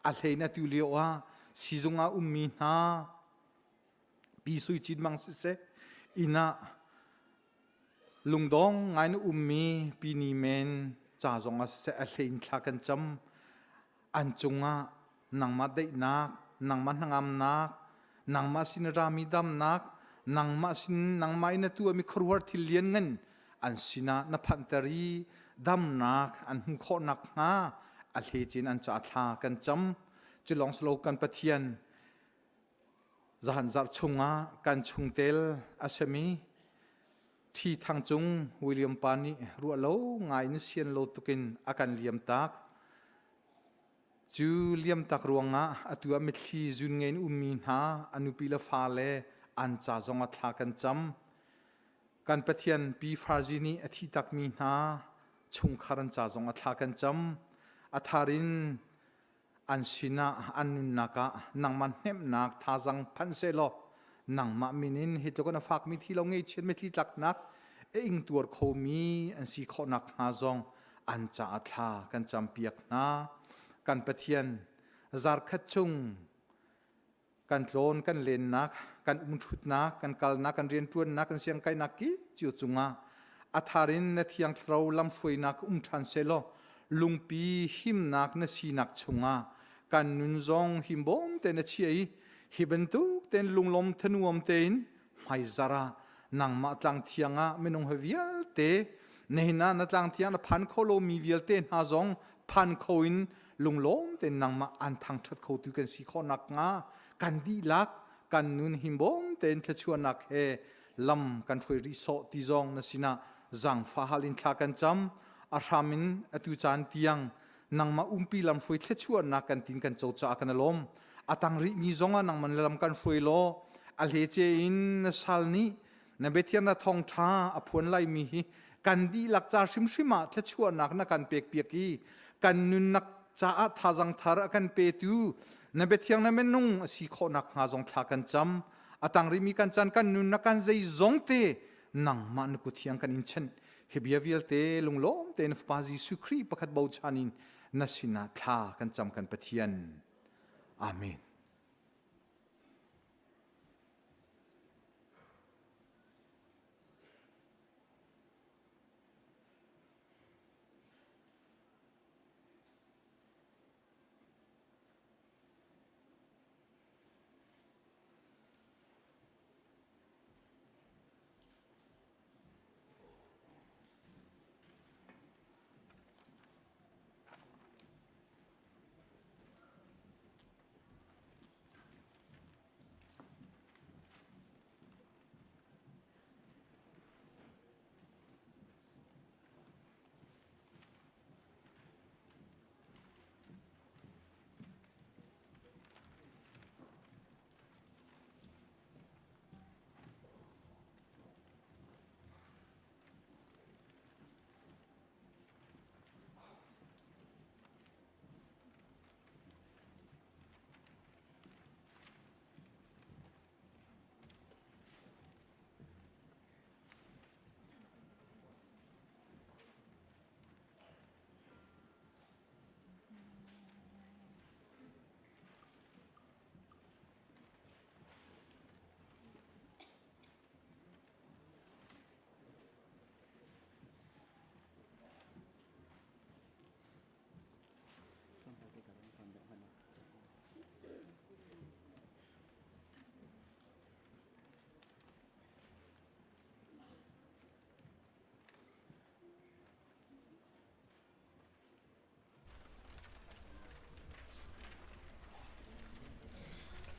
A hlein atu lio ah sizung ah ummi hna Pi Sui Cin Mang siseh inn ah lungdong ngai na ummi Pi Ni Men ca zong ah siseh a hlein thla kan cam. An cungah nangmah daihnak, nangmah hnangamnak, nangmah sin rami damnak, nangmah sin nangmah in na tuahmi khuaruahhar thil lianngan an sinah na phanhter i damnak an hmuh khawh nakhnga a hlecin an ca thla kan cam. Cu lawng si lo kan Pathian zahan zarh chungah kan chungtel a simi Ṭhi Thang Cung William pa nih ruah lo ngai in sian lo tukin a kan liam tak. Cu liamtak ruangah atu ah mitthli zun ngei in ummi hna a nupi le fale an ca zongah thla kan cam. Kan Pathian Pi Farzi nih a thi takmi hna chungkhar an ca zongah thla kan cam. A thar in an sinah an nunnak ah nangmah hnemhnak thazang phan sehlaw nangmah min in hi tluk in a fakmi thi lo ngeichiat mitthli tlaknak a ingtuar khomi an si khawh nakhnga zong an caah thla kan campiak hna. Kan Pathian zarkhat chung kan tlawn kan lennak kan umṭhutnak kan kalnak kan rianṭuannak kan siangkainak ki cio cungah a thar in na thiang thlarau lamhruainak um ṭhan sehlaw lungpi himnak na sinak chungah kan nun zong himbawm te na chia i hi bantuk ten lunglawm thanuam tein hmaizar ah nangmah tlang thiang ah minung he vialte nihin ah na tlang thiang na phan kho lomi vialte hna zong phan kho in lunglawm tein nangmah an thangṭhat khotu kan si khawh nakhnga kan dihlak kan nun himbawm tein thluachuahnak he lam kan hruai rih sawh ti zong na sinah zaangfah hal in thla kan cam. A hram in atu caan tiang nangmah umpi lam hruai thluachuahnak kan tin kan co caah kan lawm. A tang rih mi zong ah nangman lam kan hruai law a hlece in na sal nih na biathiang na thawngṭha a phuan lai mi hi kan dihlak ca hrimhrim ah thluachuahnak na kan pek piak i kan nunnak caah thazang thar a kan petu na biathiang na minung a si khawh nakhnga zong thla kan cam. A tang rihmi kan caan kan nunnak kan zeizong te nangmah na kut thiang kan in chanh. Hi bia vialte lunglawm tein Fapa Jesuh Khrih pakhat bochan in na sinah thla kan cam kan Pathian. Amen.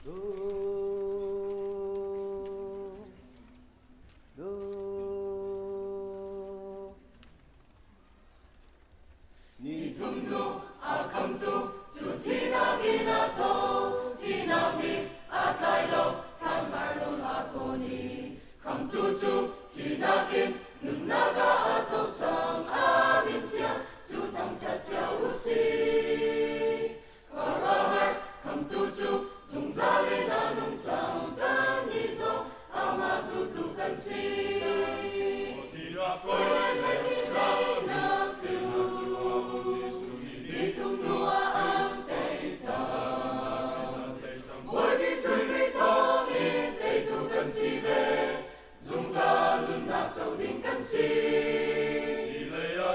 Ni thum hnu a khamtu cu thinak in a tho, thinak nih a tlai lo, thlankhar lung a thawn i khamtu cu thinak in nunnak ah a tho cang. A min thiang cu thangṭhat cio u sih. Khuaruahhar khamtu cu zungzal in a nung cang, kannih zong amah zultu kan si. Teinak cu ni thum hnu ah an tei cang. Bawi Jesuh Khrih thawngin teitu kan si ve, zungzal nunnak co ding kan si.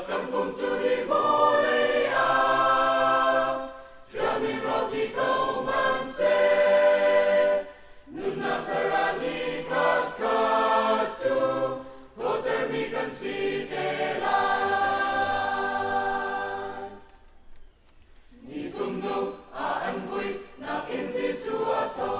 Kan pum cu hi vawlei ah thiami rawk dih ko hmanhseh, nunnak thar ah ni khat khat cu thawhtermi kan si te lai. Ni thum hnu ah an vui nakin Jesuh a tho,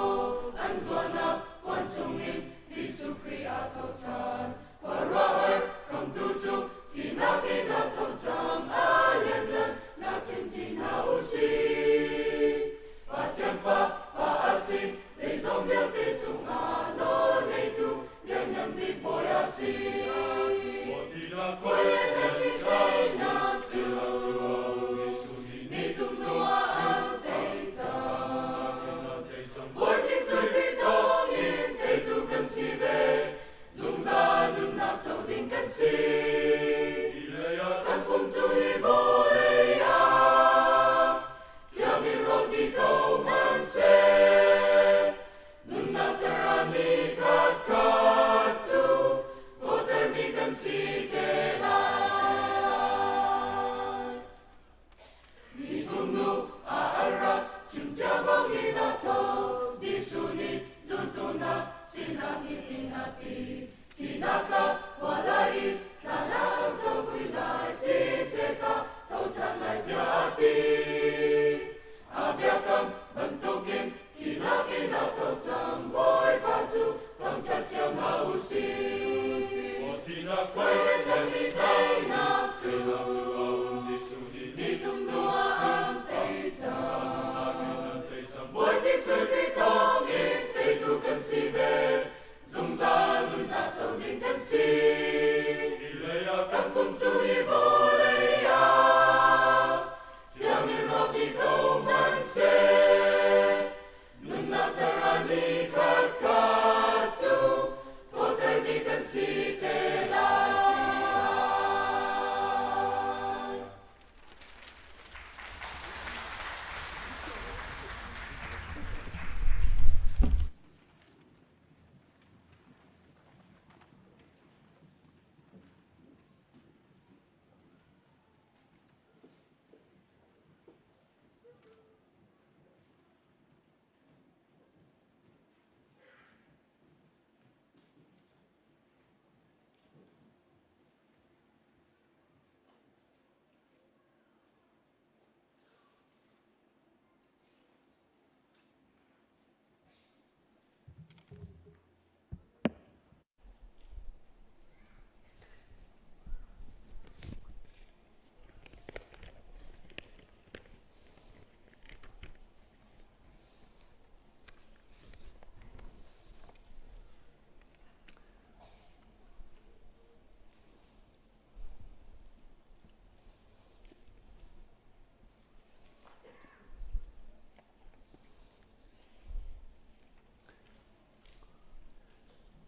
an zuannak puan chungin Jesuh Khrih a tho ṭhan. Khuaruahhar khamtu cu thihnak in a tho cang, a lianngan nak chim ti hna u sih. Pathian fa pa a si, zeizong vialte cungah nawl ngeitu lianngan bik Bawi a si. Bawi lianngan bik teinak cu ni thum hnu ah an tei cang. Bawi Jesuh Khrih thawngin teitu kan si ve, zungzal nunnak co ding kan si. Kan pum cu hi vawlei ah thiami rawl ti ko hmanhseh, nunnak thar ah ni khat khat cu thawhtermi kan si te lai. Ni thum hnu ah an rak chim cia bangin a tho. Jesuh nih zultu hna sinah hitin a ti, Thihnak ka hua lai i thlan ah an ka vui lai, siseh ka tho ṭhan lai tiah a ti. A biakam bantukin thihnak in a tho cang, Bawipa cu thangṭhat cio hna u sih. Bawipa teinak cu ni thum hnu ah an tei cang. Bawi Jesuh Khrih thawngin teitu kan si ve, zungzal nunnak co ding kan si. Kan pum cu hi vawlei ah siami rawk dih ko hmanhseh, nunnak thar ah ni khat khat cu thawhtermi kan si te lai.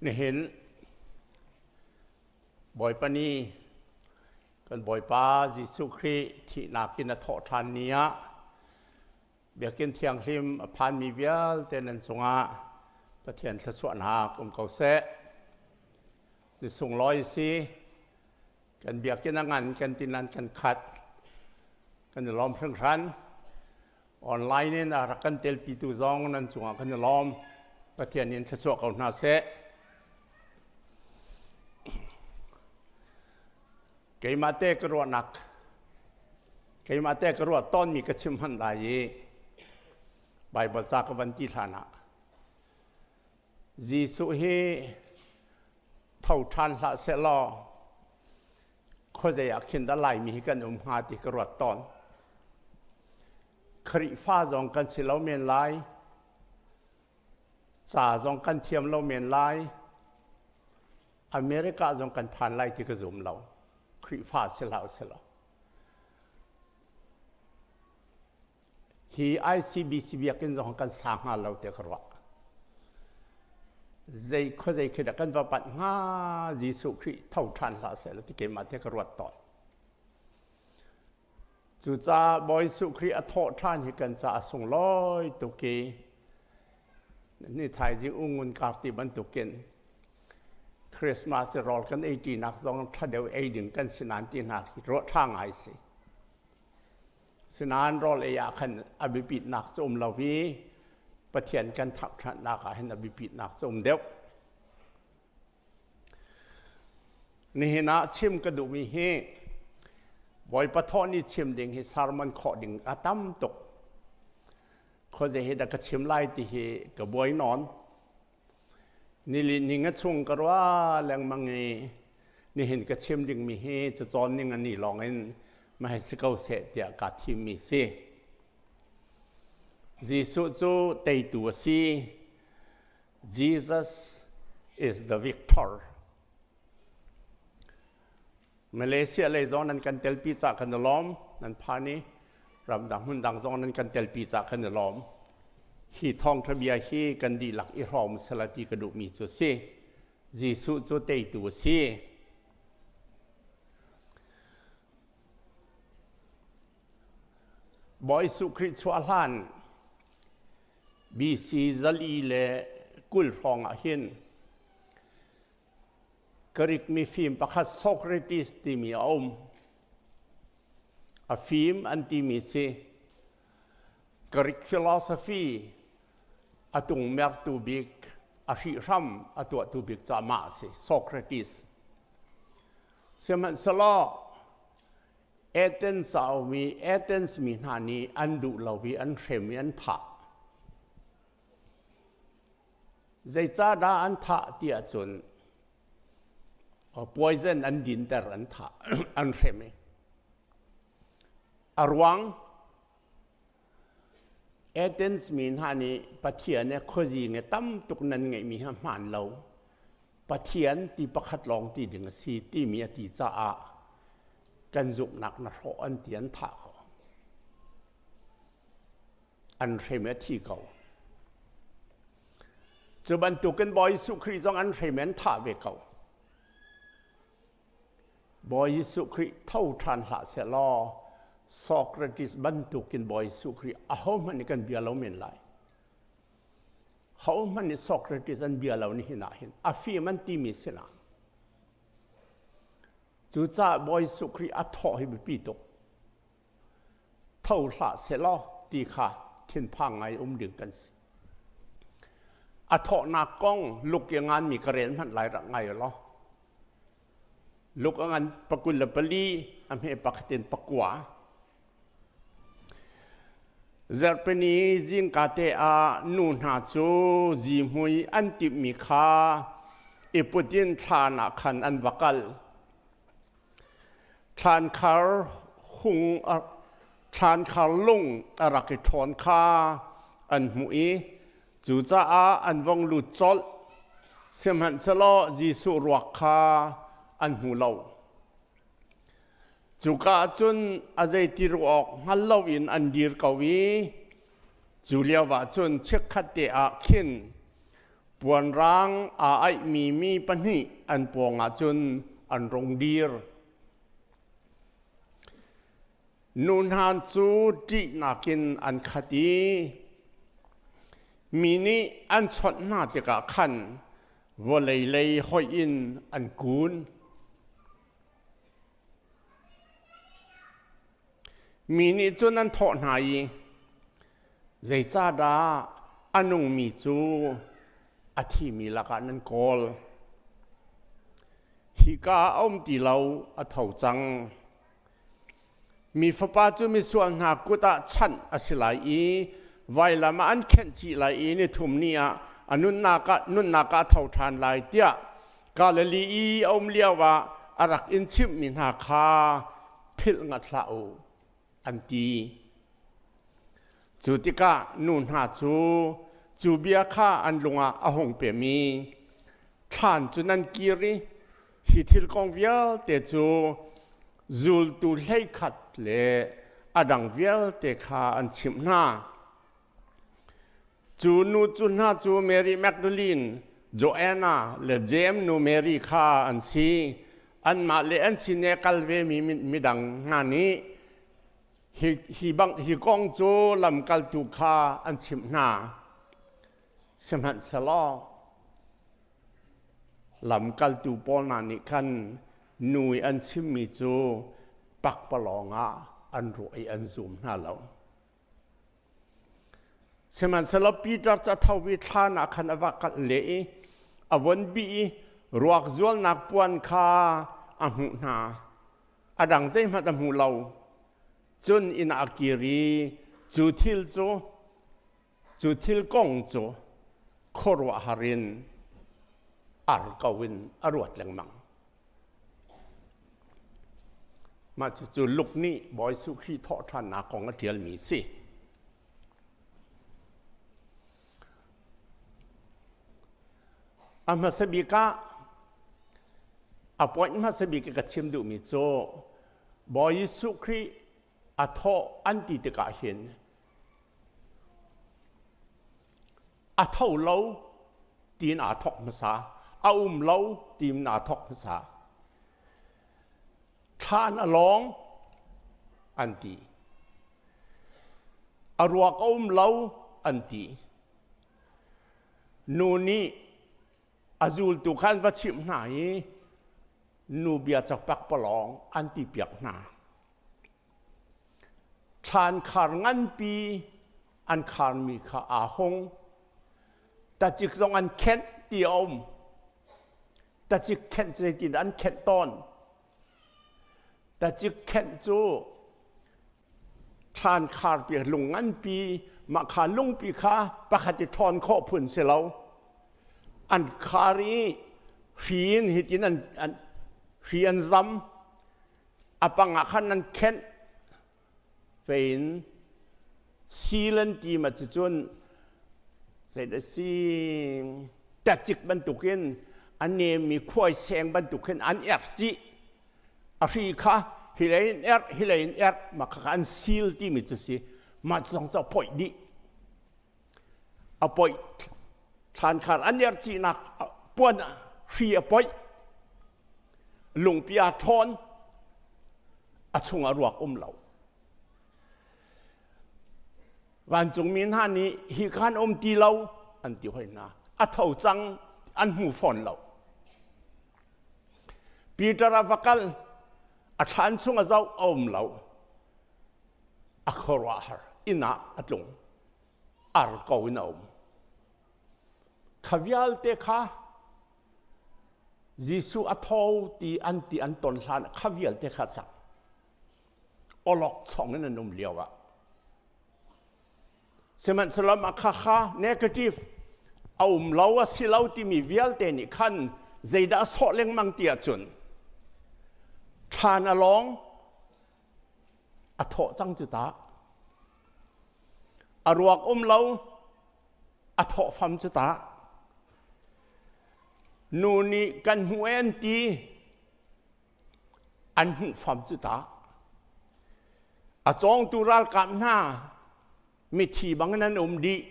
Nihin Bawipa ni kan Bawipa Jesuh Khrih thihnak in a thawh ṭhan ni ah Biakinn thianghlim a phanmi vialte nan cungah Pathian thluachuahnak um ko seh. Ni sunglawi si kan biakinn a ngan kan tinan kan khat kan i lawm hringhran. Online in a rak kan telpitu zong nan cungah kan i lawm. Pathian in thluachuah ko hna seh. Keimah te ka ruahnak keimah te ka ruah tawnmi ka chim hman lai i Bible ca ka van ti hlan ah. Jesuh hi tho ṭhan hlah sehlaw khuazei ah khin dah Laimi hi kan um hnga ti ka ruat tawn. Khrihfa zong kan si lo men lai. Ca zong kan thiam lo men lai. America zong kan phan lai ti ka zum lo. Khrihfa si hlah usih law. Hi ICBC biakinn zong kan sa hnga lo tiah ka ruah. Zei khuazei khi dah kan va panh hnga Jesuh Khrih tho ṭhan hlah seh ti keimah te ka ruat tawn. Cucaah Bawi Jesuh Khrih a thawh ṭhan hi kan ca a sunglawi tuk i ni thaizing ungun kar ti bantukin Christmas rawl kan ei ṭinak zong ṭha deuh ei ding kan si nain ti hna khi ruah ṭha ngai si. Sinain rawl ei ah khan a biapitnak cu um lo i Pathian kan thangṭhatnak ah hin a biapitnak cu um deuh. Nihin ah chim ka duhmi hi Bawipa thawh ni chim ding hi sermon khawh ding a tam tuk. Khuazei hi dah ka chim lai ti hi ka buai nawn. Nili ning a chung ka ruah lengmang i nihin ka chim dingmi hi cacawn ning a ni lawng in ma hei si ko seh tiah kaa thimmi si. Jesuh cu teitu a si. Jesus is the victor. Malaysia lei zong nan kan telpi ca kan i lawm. Nan phan i ramdang hmundang zong nan kan telpi ca kan i lawm. Hi thawngṭha bia hi kan dihlak i hrawm sela ti ka duhmi cu si. Jesuh cu teitu a si. Bawi Jesuh Khrih chuah hlan BC 420 hrawng ah hin Greek mifim pakhat Socrates timi a um. A fim an timi si. Greek philosophy a tungmertu bik, a hrihhram a tuahtu bik cu amah a si, Socrates. Sihmanhsehlaw Athens a ummi Athens mi hna nih an duh lo i an hrem i an thah. Zeicahdah an thah ti ahcun poison an dinter an thah an hrem i a ruang Athens mi hna nih Pathian he khuazing he tam tuk nan ngeihmi hi a hmaan lo. Pathian ti pakhat lawng ti ding a si timi a ti caah kan zumhnak na hrawh an ti an thah ko. An hrem i a thi ko. Cu bantukin Bawi Jesuh Khrih zong an hrem i an thah ve ko. Bawi Jesuh Khrih tho ṭhan hlah sehlaw Socrates bantukin Bawi Jesuh Khrih ahohmanh nih kan bia lo men lai. Hohmanh nih Socrates an bia lo nihin ah hin a fim an timi si nain. Cucaah Bawi Jesuh Khrih a thawh hi biapi tuk. Tho hlah sehlaw ti kha thinphang ngai um ding kan si. A thawhnak kong luk i nganmi ka rel hmanh lai rak ngai law. Luk a ngan 24 a hme pakhat in pakua. Zarhpini zingka te ah nu hna cu zihmui an timhmi kha i put in thlan ah khan an va kal. Thlankhar hung thlankhar lung a rak i ṭhawn kha an hmuh i cucaah an vong lut colh. Sihmanhsehlaw Jesuh ruak kha an hmu lo. Cuka ah cun a zeiti ruah awk hngal loin an dir ko i cu lioah cun chikkhat te ah khin Puanrang aa aihmi mi pahnih an pawngah cun an rung dir. Nu hna cu ṭihnak in an khat i mi nih an chawnh hna tikah khan vawlei lei hoih in an kun. Mi nih cun an thawh hna i, Zeicahdah a nungmi cu a thimi lakah nan kawl? Hika ah a um ti lo, a tho cang. Mi Fapa cu misual hna kut ah chanh a si lai i vailam ah an khenh chih lai i nithum ni ah A nunnak ah nunnak ah a tho ṭhan lai tiah Galilee i a um lioah a rak in chimhmi hna kha philh ngat hlah u, an ti. Cu tikah nu hna cu cu bia kha an lung ah a hung pem i thlan cu nan kir i hi thil kong vialte cu zultu 11 le a dang vialte kha an chimh hna. Cu nu cu hna cu Mary Magdalene, Joanna le Jeim nu Mary kha an si. Anmah le an sin i a kal vemi midang hna nih hi, hi, bang, hi kong cu lamkaltu kha an chimh hna. Sihmanhsehlaw lamkaltu pawl hna nih khan nu i an chimmi cu pakpalawng ah an ruah i an zum hna lo. Sihmanhsehlaw Peter cu a tho i thlan ah khan a va kal leh i a von bih i ruak zualnak puan kha a hmuh hna. A dang zeihmanh a hmu lo. Cun inn ah a kir i cu thil cu cu thil kong cu khuaruahhar in ar ko in a ruat lengmang. Mah cucu Luke nih Bawi Jesuh Khrih thawhṭhannak kong a ṭialmi si. A hmasa bik ah a point hmasa bik ka chim duhmi cu Bawi Jesuh Khrih a thawh an ti tikah hin a tho lo tiin aa thawk hmasa a um lo tiin aa thawk hmasa thlan a lawng an ti a ruak a um lo an ti nu nih a zultu kha an va chimh hna i nu bia cakpak palawng an ti piak hna Thlan khar nganpi an kharmi kha aa hung. Tacik zong an khenh ti a um. Tacik khenh cu zeitin an khenh tawn. Tacik khenh cu thlan kharpi lung nganpi mah kha lungpi kha pakhat i ṭhawn khawh phun si lo. An khar i hri in hitin an, an hri an zam. A pang ah khan nan khenh fein sil an ti ma cucun zeidah si tacik bantukin a nemmi khuai seng bantukin an erh cih a hri kha hilei in erh hilei in erh mah kha an sil timi cu si mah zong cu a phoih dih a poih thlankhar an erh cihnak puan hri a poih lungpi aa ṭhawn a chungah ruak um lo vancungmi hna nih hi khan um ti lo an ti hoi hna a tho cang an hmu fawn lo Peter a va kal a thlan chung a zoh a um lo a khuaruahhar inn ah a tlung ar ko in a um kha vialte kha Jesuh a tho ti an ti an ton hlan kha vialte kha cang awlok chong in an um lio ah sihmanhsehlaw mah kha kha negative a um lo a si lo timi vialte nih khan zeidah a sawh lengmang ti ahcun thlan a lawng a thawh cang cu ta a ruak um lo a thawh fam cu ta nu nih kan hmu e an ti an hmuh fam cu ta a cawngtu ralkap hna mithi bangin an um dih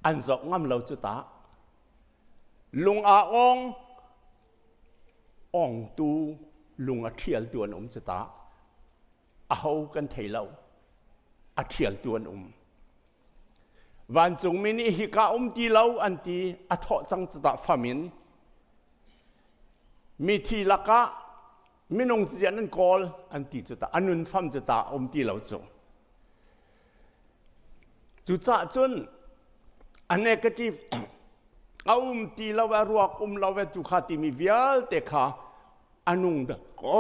an zoh ngam lo cu ta lung aa ong ongtu lung a ṭhialtu an um cu ta aho kan thei lo a ṭhialtu an um vancungmi nih hika um ti lo an ti a thawh cang cu ta fam in mithi lakah minung cian an kawl an ti cu ta a nun fam cu ta um ti lo cu cucah cun a negative a um ti lo a ruak um lo ve cu kha timi vialte kha a nung dah ko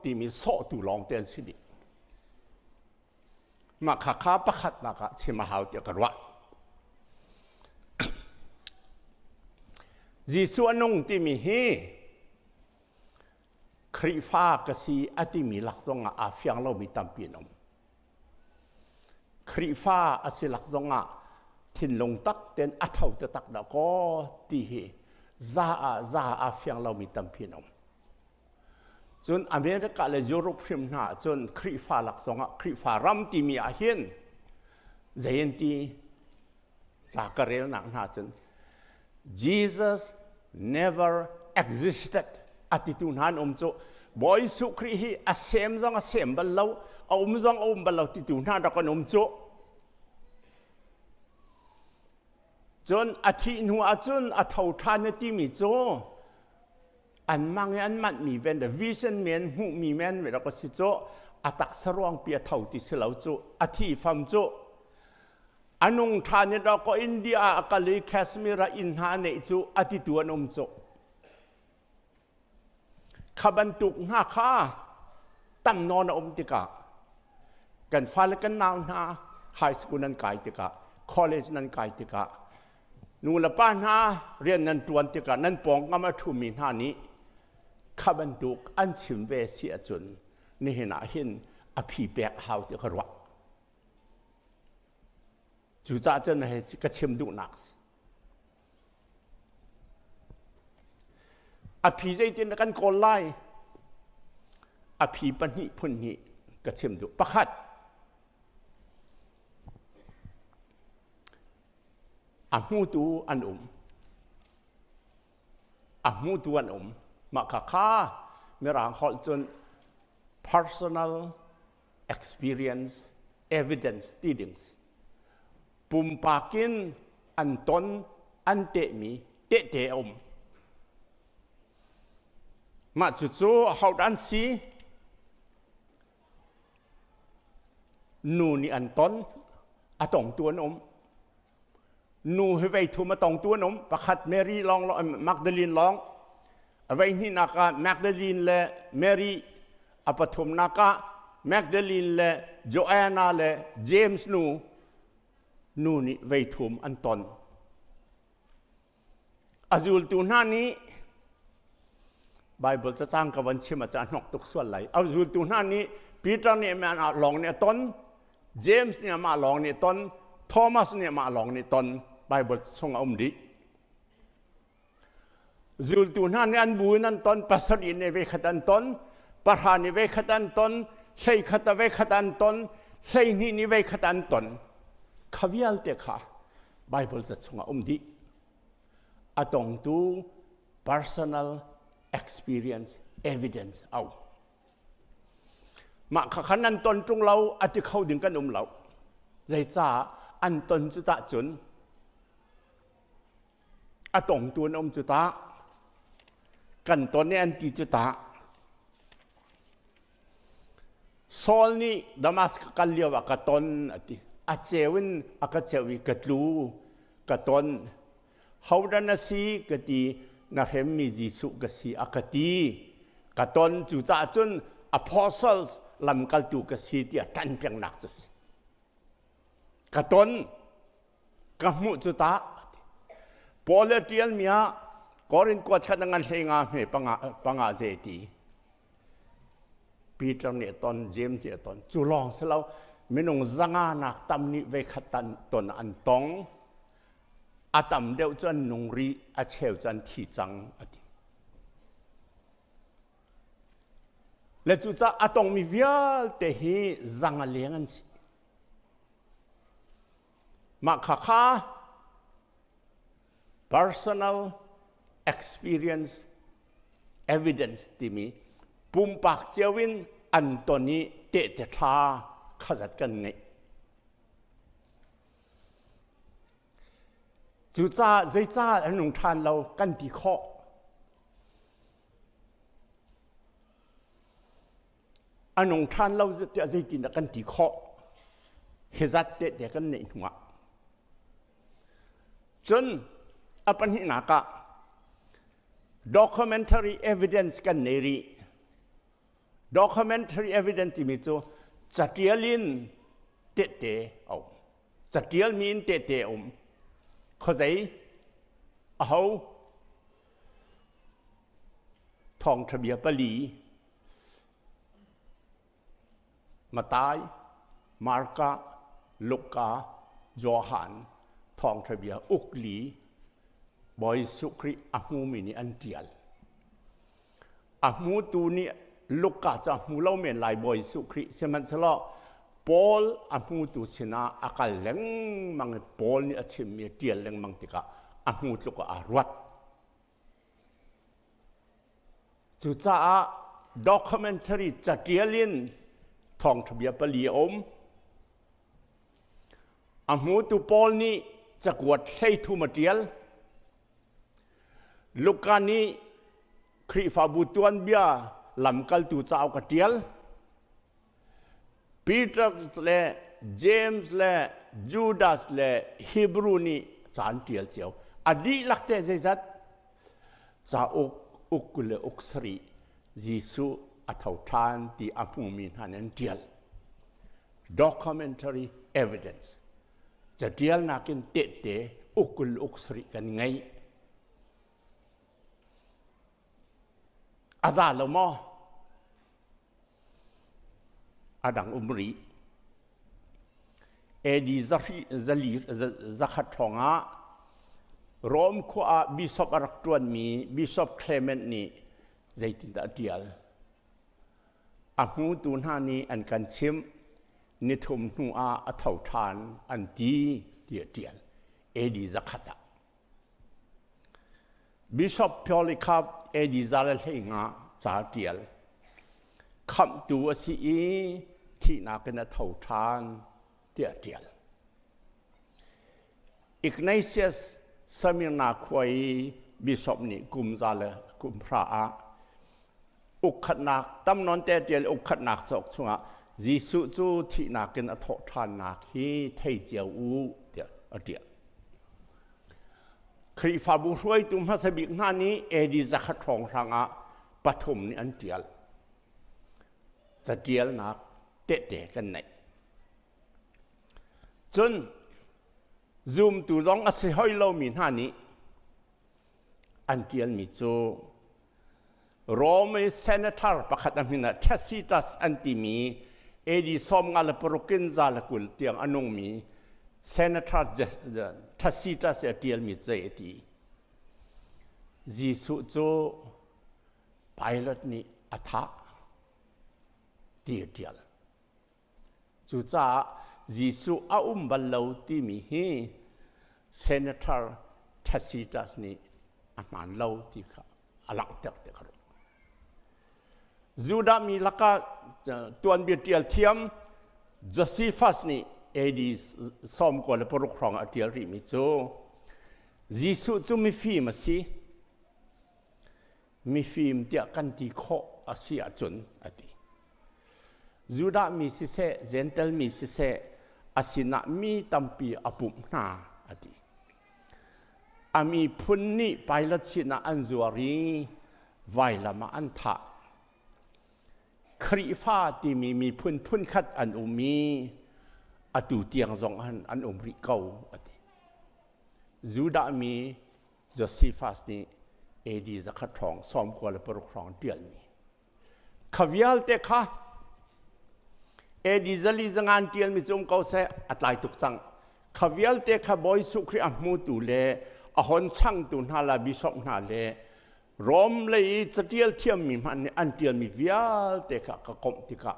timi sawhtu lawng te an si dih mah kha kha pakhatnak ah chim a hau tiah ka ruah. Jesuh a nung timi hi Khrihfa ka si a timi lak zongah aa fiang lomi tampi an um. Khrihfa a si lak zongah thinlung tak ten a tho taktak dah kaw ti hi za ah za aa fiang lomi tampi an um. Cun America le Europe hrim hna cun Khrihfa lak zongah Khrihfa ram timi ah hin zei an ti ca ka relnak hna cun Jesus never existed a titu hna an um cu Bawi Jesuh Khrih hi a sem zong a sem bal lo a um zong a um bal lo titu hna rak an um cu cun a thih hnu ah cun a tho ṭhan na timi cu an mang i an manh mi ven vision men hmuh mi men ve rak si cu a taksa ruang pi a tho ti si lo cu a thi fam cu a nung ṭhan i dawkaw India ah a kal i Kashmir ah inn hna neih cu a titu an um cu kha bantuk hna kha tam nawn a um tikah kan fale kan nau hna high school nan kai tikah college nan kai tikah nu le pa hna rian nan ṭuan tikah nan pawngkam a ṭhumi hna nih kha bantuk an chim ve si ahcun nihin ah hin a phi pek a hau ti ka ruah. Cucaah cun hei ka chim duhnak si. A phi zeitin kan kawl lai? A phi pahnih phun hnih ka chim duh. Pakhat, a hmutu an um. A hmutu an um. Mah kha kha Mirang holh cun personal experience evidence ti ding si. Pumpak in an ton an tehmi tehte a um. Mah cucu hodah an si? Nu nih an ton, a tongtu an um. Nu hi vei thum a tongtu an um. Pakhat Mary lawng Magdalene lawng. A vei hnihnak ah Magdalene le Mary. A pathumnak ah Magdalene le Joanna le James nu nu nih vei thum an ton. A zultu hna nih Bible cacang ka van chim ah cun a hnok tuk sual lai. A zultu hna nih Peter nih amah lawng nih a ton, James nih amah lawng nih a ton, Thomas nih amah lawng nih ton. Bible chung a um dih. Zultu hna nih an bu in an ton, pasarih nih ve khat an ton, pahra nih ve khat an ton, 11 a ve khat an ton, 12 nih ve khat an ton. Kha vialte kha Bible ca chungah um dih. A tongtu personal experience evidence au. Mah kha khan an ton ṭung lo a ti kho ding kan um lo. Zeicah an ton cu tah cun a tongtu an um cu tah kan ton i an ti cu tah Saul nih Damascus kal lio ah ka ton a ti. A ceu in a ka ceu i ka tlu, ka ton. Hodah na si ka ti, na hremmi Jesuh ka si a ka ti. Ka ton cucaah cun apostles lamkaltu ka si tiah ṭan pengnak cu si. Ka ton, ka hmuh cu ta. Paul le ṭialmi ah Korin kuat khat a ngan hlei nga hme panga, panga ze ti. Peter nih a ton, James nih a ton. Cu lawng si lo, minung zanga nak tam nih veikhat tan ton an tong. A tam deuh cu an nung rih, a cheu cu an thi cang, a ti. Le cucaah a tongmi vialte hi zanga leng an si. Mah kha kha personal experience evidence timi pumpak cio in an ton i tehte ṭha khazat kan ngeih. Cucaah zeicah an nung ṭhan lo kan ti khawh. A nung ṭhan lo tiah zeitindah kan ti khawh? Hi zat tehte kan neih hnuah. Cun a pahnihnak ah documentary evidence kan nei rih. Documentary evidence timi cu catial in tehte a um. Catialmi in tehte a um. Khuazei, aho? Thawngṭha bia pali Matai, Marka, Luka, Johan thawngṭha bia ukli Bawi Jesuh Khrih a hmumi nih an ṭial. A hmutu nih Luka cu a hmu lo men lai Bawi Jesuh Khrih sihmanhsehlaw Paul a hmutu sinah a kal lengmang i Paul nih a chimmi a ṭial lengmang tikah a hmu tluk ah aa ruat. Cucaah documentary catial in thawngṭha bia pali a um. A hmutu Paul nih cakuat 13 a ṭial. Luka nih Khrihfabu tuanbia lamkaltu cauk a ṭial. Peter le James le Judas le Hebrew nih ca an ṭial cio. A dihlak te zeizat? Cauk uk le uk sarih Jesuh a tho ṭhan ti a hmumi hna nih an ṭial. Documentary evidence. Caṭialnak in tehte uk le uk sarih kan ngei. A za lo maw? A dang um rih. AD zali zakhat hrawng ah Rome khua ah bishop a rak ṭuanmi Bishop Clement nih zeitindah a ṭial? A hmutu hna nih an kan chimh nithum hnu ah a tho ṭhan an ti ti a ṭial. AD zakhat ah. Bishop Polycarp AD 115 ca ṭial. Khamhtu a si i thihnak in a tho ṭhan tiah a ṭial. Ignatius Smyrna khua i bishop nih kum za le kum hra ah ukkhatnak tam nawn te ṭial ukkhatnak cauk chungah Jesuh cu thihnak in a thawh ṭhannak hi thei cio u tiah a ṭial. Khrihfabu hruaitu hmasa bik hna nih AD 100 hrawnghrang ah pathum nih an ṭial. Caṭialnak tehte kan neih. Cun zumtu zong a si hoi lomi hna nih an ṭialmi cu Rome i senator pakhat a min ah Tacitus an timi AD 56 in 120 tiang a nungmi senator Tacitus i a ṭialmi cei a ti. Jesuh cu Pilate nih a thah ti a ṭial. Cucaah Jesuh a um bal lo timi hi Senator Tacitus nih a hmaan lo ti kha a langhter ti ka ruah. Judah mi lakah tuanbia ṭial thiam Josephus nih AD 96 hrawng a ṭial rihmi cu Jesuh cu mifim a si, mifim tiah kan ti khawh a si ahcun a ti. Judah mi siseh, Gentel mi siseh, a sinah mi tampi a pumh hna a ti. A miphun nih Pilate sinah an zuar i vailam ah an thah. Khrihfa timi miphun phunkhat an um i atu tiang zong an um rih ko a ti. Judah mi Josephus nih AD 100 hrawng 96 hrawng ṭialmi. Kha vialte kha AD zali zangan ṭialmi cu um ko seh a tlai tuk cang. Kha vialte kha Bawi Jesuh Khrih a hmutu le a hon changtu hna la bishop hna le Rom lei i catial thiammi hmanh nih an ṭialmi vialte kha ka komh tikah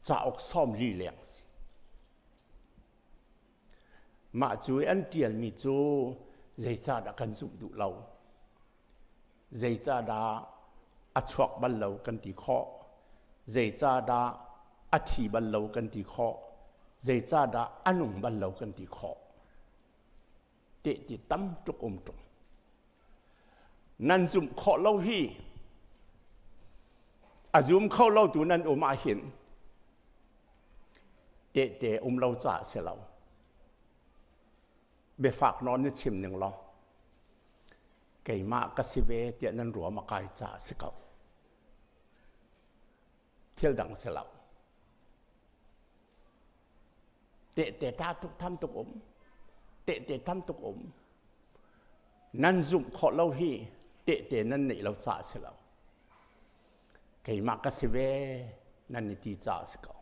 cauk 40 leng si. Mah cu i an ṭialmi cu zeicahdah kan zumh duh lo? Zeicahdah a chuak bal lo kan ti khawh? Zeicahdah a thi bal lo kan ti khawh? Zeicahdah a nung bal lo kan ti khawh? Tehte tam tuk um ṭung. Nan zumh khawh lo hi a zum kho lo tu nan um ahhin tehte um lo caah si lo. Biafak nawn na chim ning law keimah ka si ve tiah nan ruam a kai caah si ko. Thil dang si lo. Tehte ta tuk tham tuk um. Tehte tam tuk um. Nan zumh khawh lo hi tehte nan neih lo caah si lo. Keimah ka si ve nan i ti caah a si ko.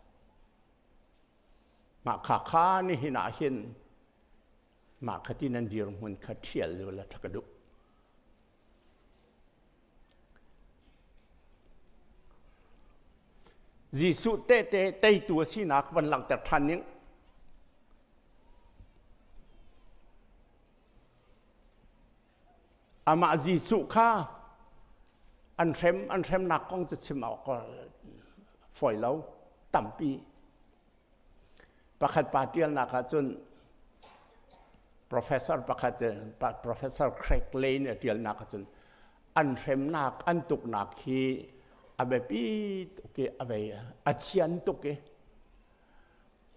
Mah kha kha nihin ah hin mah kha ti nan dirhmun kha ṭhial u la ṭha ka duh. Jesuh tehte teitu a sinak van langhter ṭhan ning. Amah Jesuh kha an hrem an hremnak kong cu chim awk fawi lo tampi. Pakhat pa ṭialnak ah cun professor pakhat Professor Craig Lane a ṭialnak ah cun an hremnak an tuknak hi a biapi tuk i a vei a chian tuk i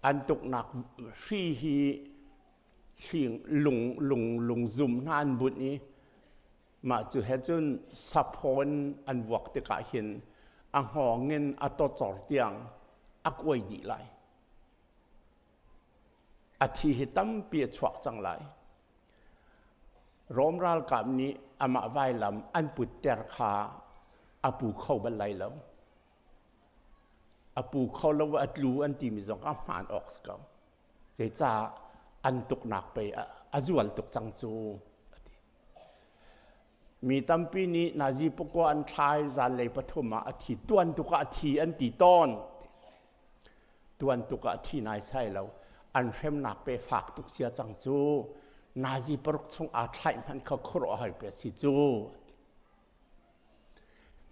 an tuknak hri hi hling lung lung lungzum hna an bunh i mah cu he cun saphawn an vuak tikah hin a hngawng in a tawcor tiang a kuai dih lai. A thi hi tampi a chuak cang lai. Rom ralkap nih amah vailam an putter kha a pu kho bal lai lo. A pu kho lo a tlu an timi zong a hmaan awk si ko. Zeicah an tuknak pei a zual tuk cang cu a ti. Mi tampi nih nazi pakua an thlai zanlei pathum ah a thi tuan tuk ah a thi an ti tawn. Tuan tuk ah a thi nai sai lo. An hremnak pe fak tuk sia cang cu. Nazi paruk chung aa thlaih hmanh kha khuaruahhar pe si cu.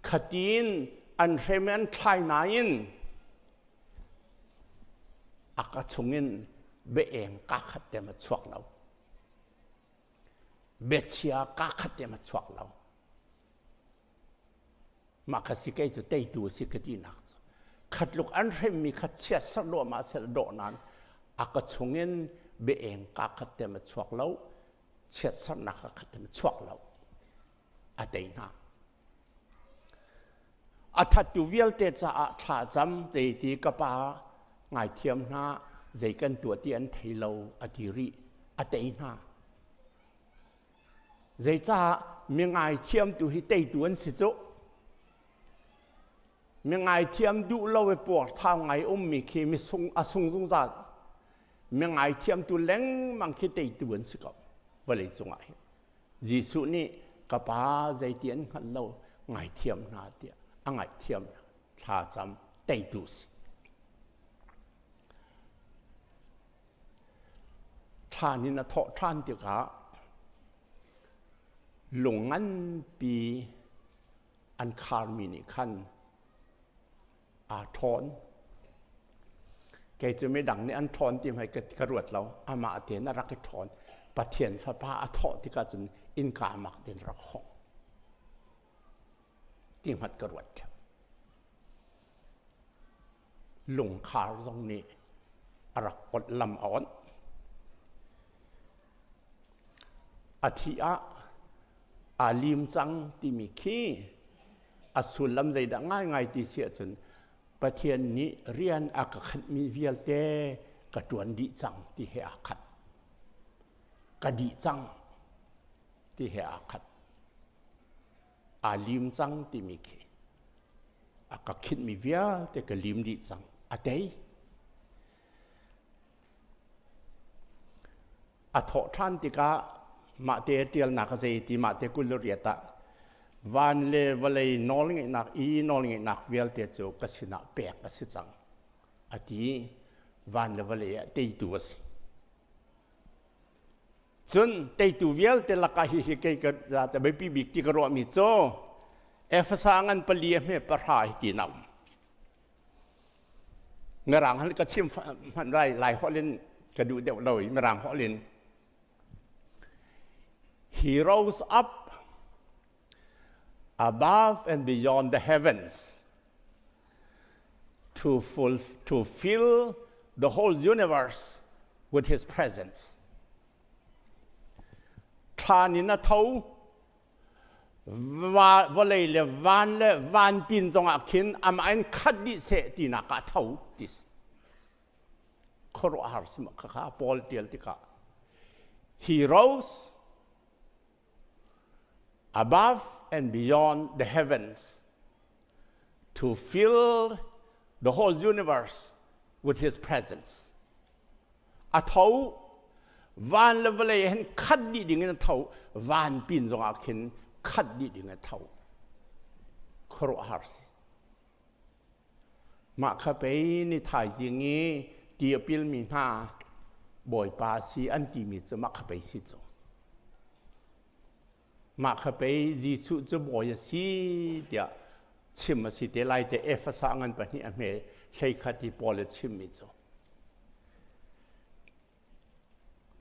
Khatin an hrem an thlai nain a ka chungin biaeng ka khat te ma chuak lo. Biachia ka khat te ma chuak lo. Mah kha si kei cu teitu a si ka ti nak cu. Khatluk an hremmi kha chiat sarh ma sel dawh nain a ka chungin biaeng ka khat te ma chuak lo. Chiat sarhnak ka khat te ma chuak lo. A tei hna. A thattu vialte caah thla cam zeiti ka pa ngaithiam hna zei kan tuah ti an thei lo a ti rih a tei hna. Zeicah mi ngaithiamtu hi teitu an si cu. Mi ngaithiam duh lo i puarthau ngai ummi khi mi sung a sung zungzal. Mi ngaithiamtu lengmang khi teitu an si ko vawlei cungah hin. Jesuh nih ka pa zeiti an hngalh lo ngaithiam hna tiah a ngaihthiam hna thlacam teitu si. Thlan in a thawh ṭhan tikah lung nganpi an kharmi nih khan aa ṭhawn. Kei cu midang nih an ṭhawn ti hmai ka ruat lo. Amah tein a rak i ṭhawn. Pathian fapa a thawh tikah cun innka mak tein rak hong. Ti hngat ka ruat ṭheo. Lungkhar zong nih a rak awnh lam a awnh. A thih ah aa lim cang timi khi a sullam zeidah ngaingai ti si ahcun Pathian nih rian a ka khanhmi vialte ka ṭuan dih cang ti he aa khat. Ka dih cang ti he aa khat. Aa lim cang timi khi a ka khinhmi vialte ka lim dih cang. A tei. A thawh ṭhan tikah mahte ṭialnak a zei ti mahte 28 ah van le vawlei nawlngeihnak i nawlngeihnak vialte cu ka sinah pek a si cang a ti. Van le vawlei ah teitu a si. Cun teitu vialte lakah hihi kei ka za biapi bik ti ka ruahmi cu Efesa ngan pali a hme pahra hi ti na um. Mirang hal ka chim hmanh lai Lai holh in ka duh deuh lo i Mirang holh in He rose up above and beyond the heavens to, full, to fill the whole universe with his presence. Thlan in a tho vawlei le van le van pin zongah khin amah in khat dih seh tinak ah tho ti si. Khuaruahhar si ma khakha Paul tial tikah he rose above and beyond the heavens. to fill the whole universe with his presence. A tho van le vawlei hin khat dih ding in a tho van pin zongah khin khat dih ding a tho. Khuaruahhar si. Mah kha pei ni thaizing i ti a pilmi hna Bawipa si an timi cu mah kha pei si cu. Mah kha pei Jesuh cu bawi a si tiah chim a si te lai te Efesa ngan pahnih a hme hlei khat i Paul a chimmi cu.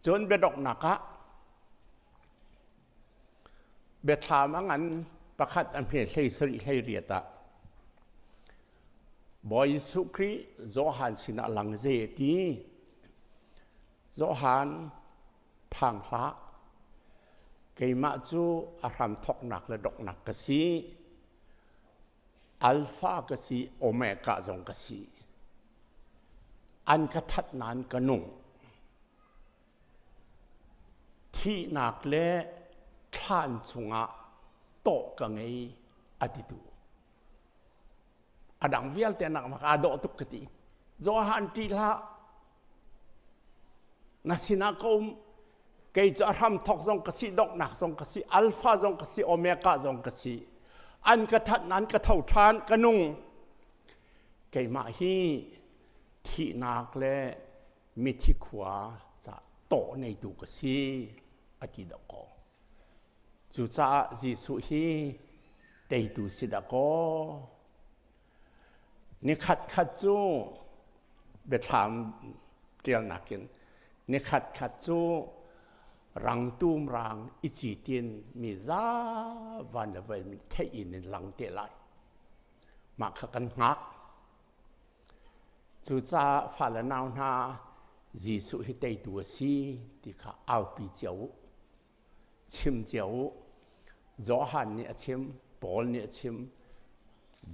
Cun biadonghnak ah biathlam a ngan pakhat a hme hlei sarih hlei riat ah Bawi Jesuh Khrih Johan sinah lang ze ti Johan phang hlah keimah cu a hram thawknak le donghnak ka si Alpha ka si Omega zong ka si An ka that nain ka nung. Thihnak le thlan chungah tawh ka ngei a titu. A dang vialte nak mak aa dawh tuk ka ti. Johan ṭih hlah. Na sinah ka um. Kei cu a hramthawk zong ka si, donghnak zong ka si, alpha zong ka si, omega zong ka si. An ka that nain ka tho ṭhan, ka nung. Keimah hi thihnak le mithi khua ca tawh neitu ka si a ti dawh kaw. Cucaah Jesuh hi teitu si dah kaw. Nikhat khat cu biathlam ṭialnak in nikhat khat cu rangtum rang i citin mi za van le voi theih in in lang te lai. Mah kha kan hngak. Cucaah fale nau hna Jesuh hi teitu a si ti kha aupi cio u. Chim cio u. Johan nih a chim, Paul nih a chim,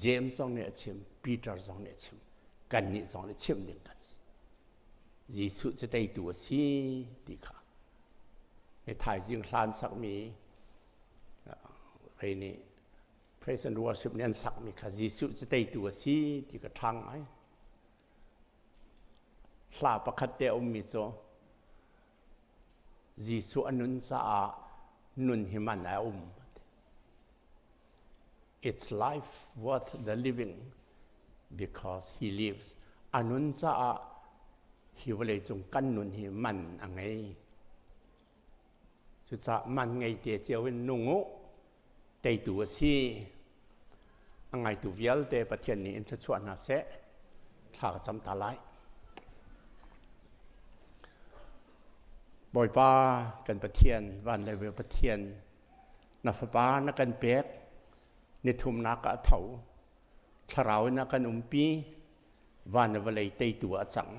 James zong nih a chim, Peter zong nih a chim. Kannih zong nih chim ding kan si. Jesuh cu teitu a si ti kha. Ni thaizing hlan sakmi rei nih Praise and worship nih an sakmi kha Jesuh cu teitu a si ti ka ṭhang ngai. Hla pakhat te a ummi cu Jesuh a nun caah nun hi man a um. It's life worth the living because he lives. A nun caah hi vawlei cung kan nun hi man a ngei. Cucaah man ngei te cio in nung u. Teitu a si. A ngaitu vialte Pathian nih in thluachuah hna seh. Thla ka cam ta lai. Bawipa kan Pathian, van le Pathian, na fapa na kan pek, nithumnak ah a tho, thlarau in a kan umpi, van le vawlei teitu ah a cang.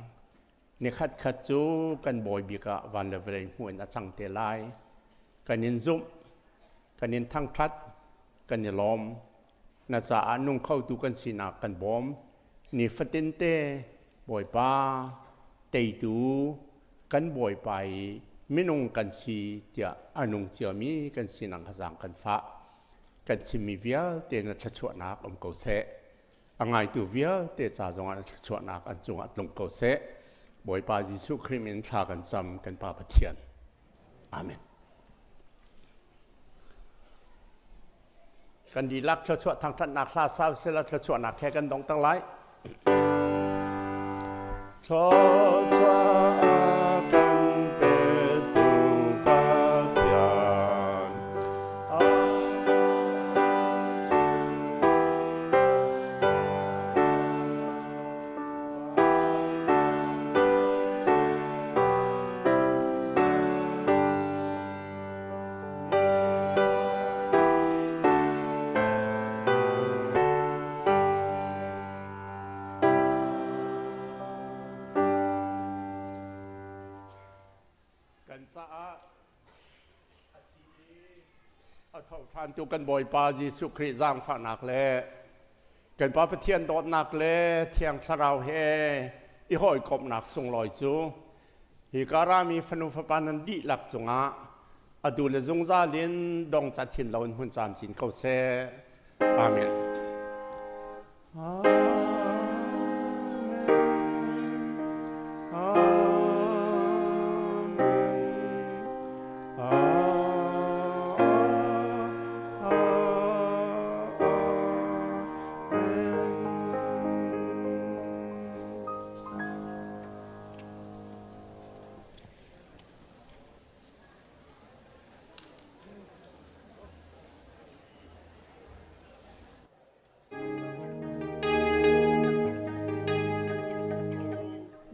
Nikhat khat cu kan bawi bik ah van le vawlei hmuh in a cang te lai. Kan in zumh, kan in thangṭhat, kan i lawm. Na caah nung khotu kan sinak kan bawm. Nifatin te Bawipa teitu kan Bawipa i minung kan si tiah a nung ciami kan sinak kha zaang kan fah. Kan chimmi vialte na thluachuahnak um ko seh. A ngaitu vialte ca zongah thluachuahnak an cungah tlung ko seh. Bawipa Jesuh Khrih min thla kan cam kan Pa Pathian. Amen. Kan dihlak thluachuah thangṭhatnak hla sau sila thluachuahnak he kan dong tang lai. Thluachuah kan petu Pathian. Kan caah a thi i a tho ṭhantu kan Bawipa Jesuh Khrih zaangfahnak le kan Pa Pathian dawtnak le Thiang Thlarau he i hawikomhnak sunglawi cu hi ka rami fanu fapa nan dihlak cungah atu le zungzal in dong cat hin loin hun camcin ko seh. Amen.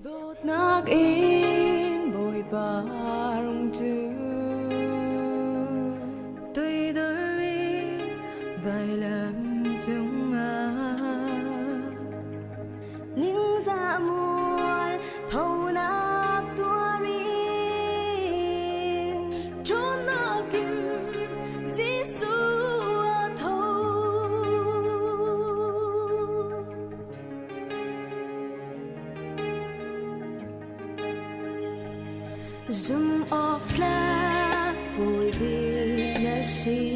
Dawtnak in Bawipa rung cu toidor in vailam cungah Ningzah mual phonak tuarin Ṭhawnnak in Jesuh a tho. Zum awk tlak bawi bik na si.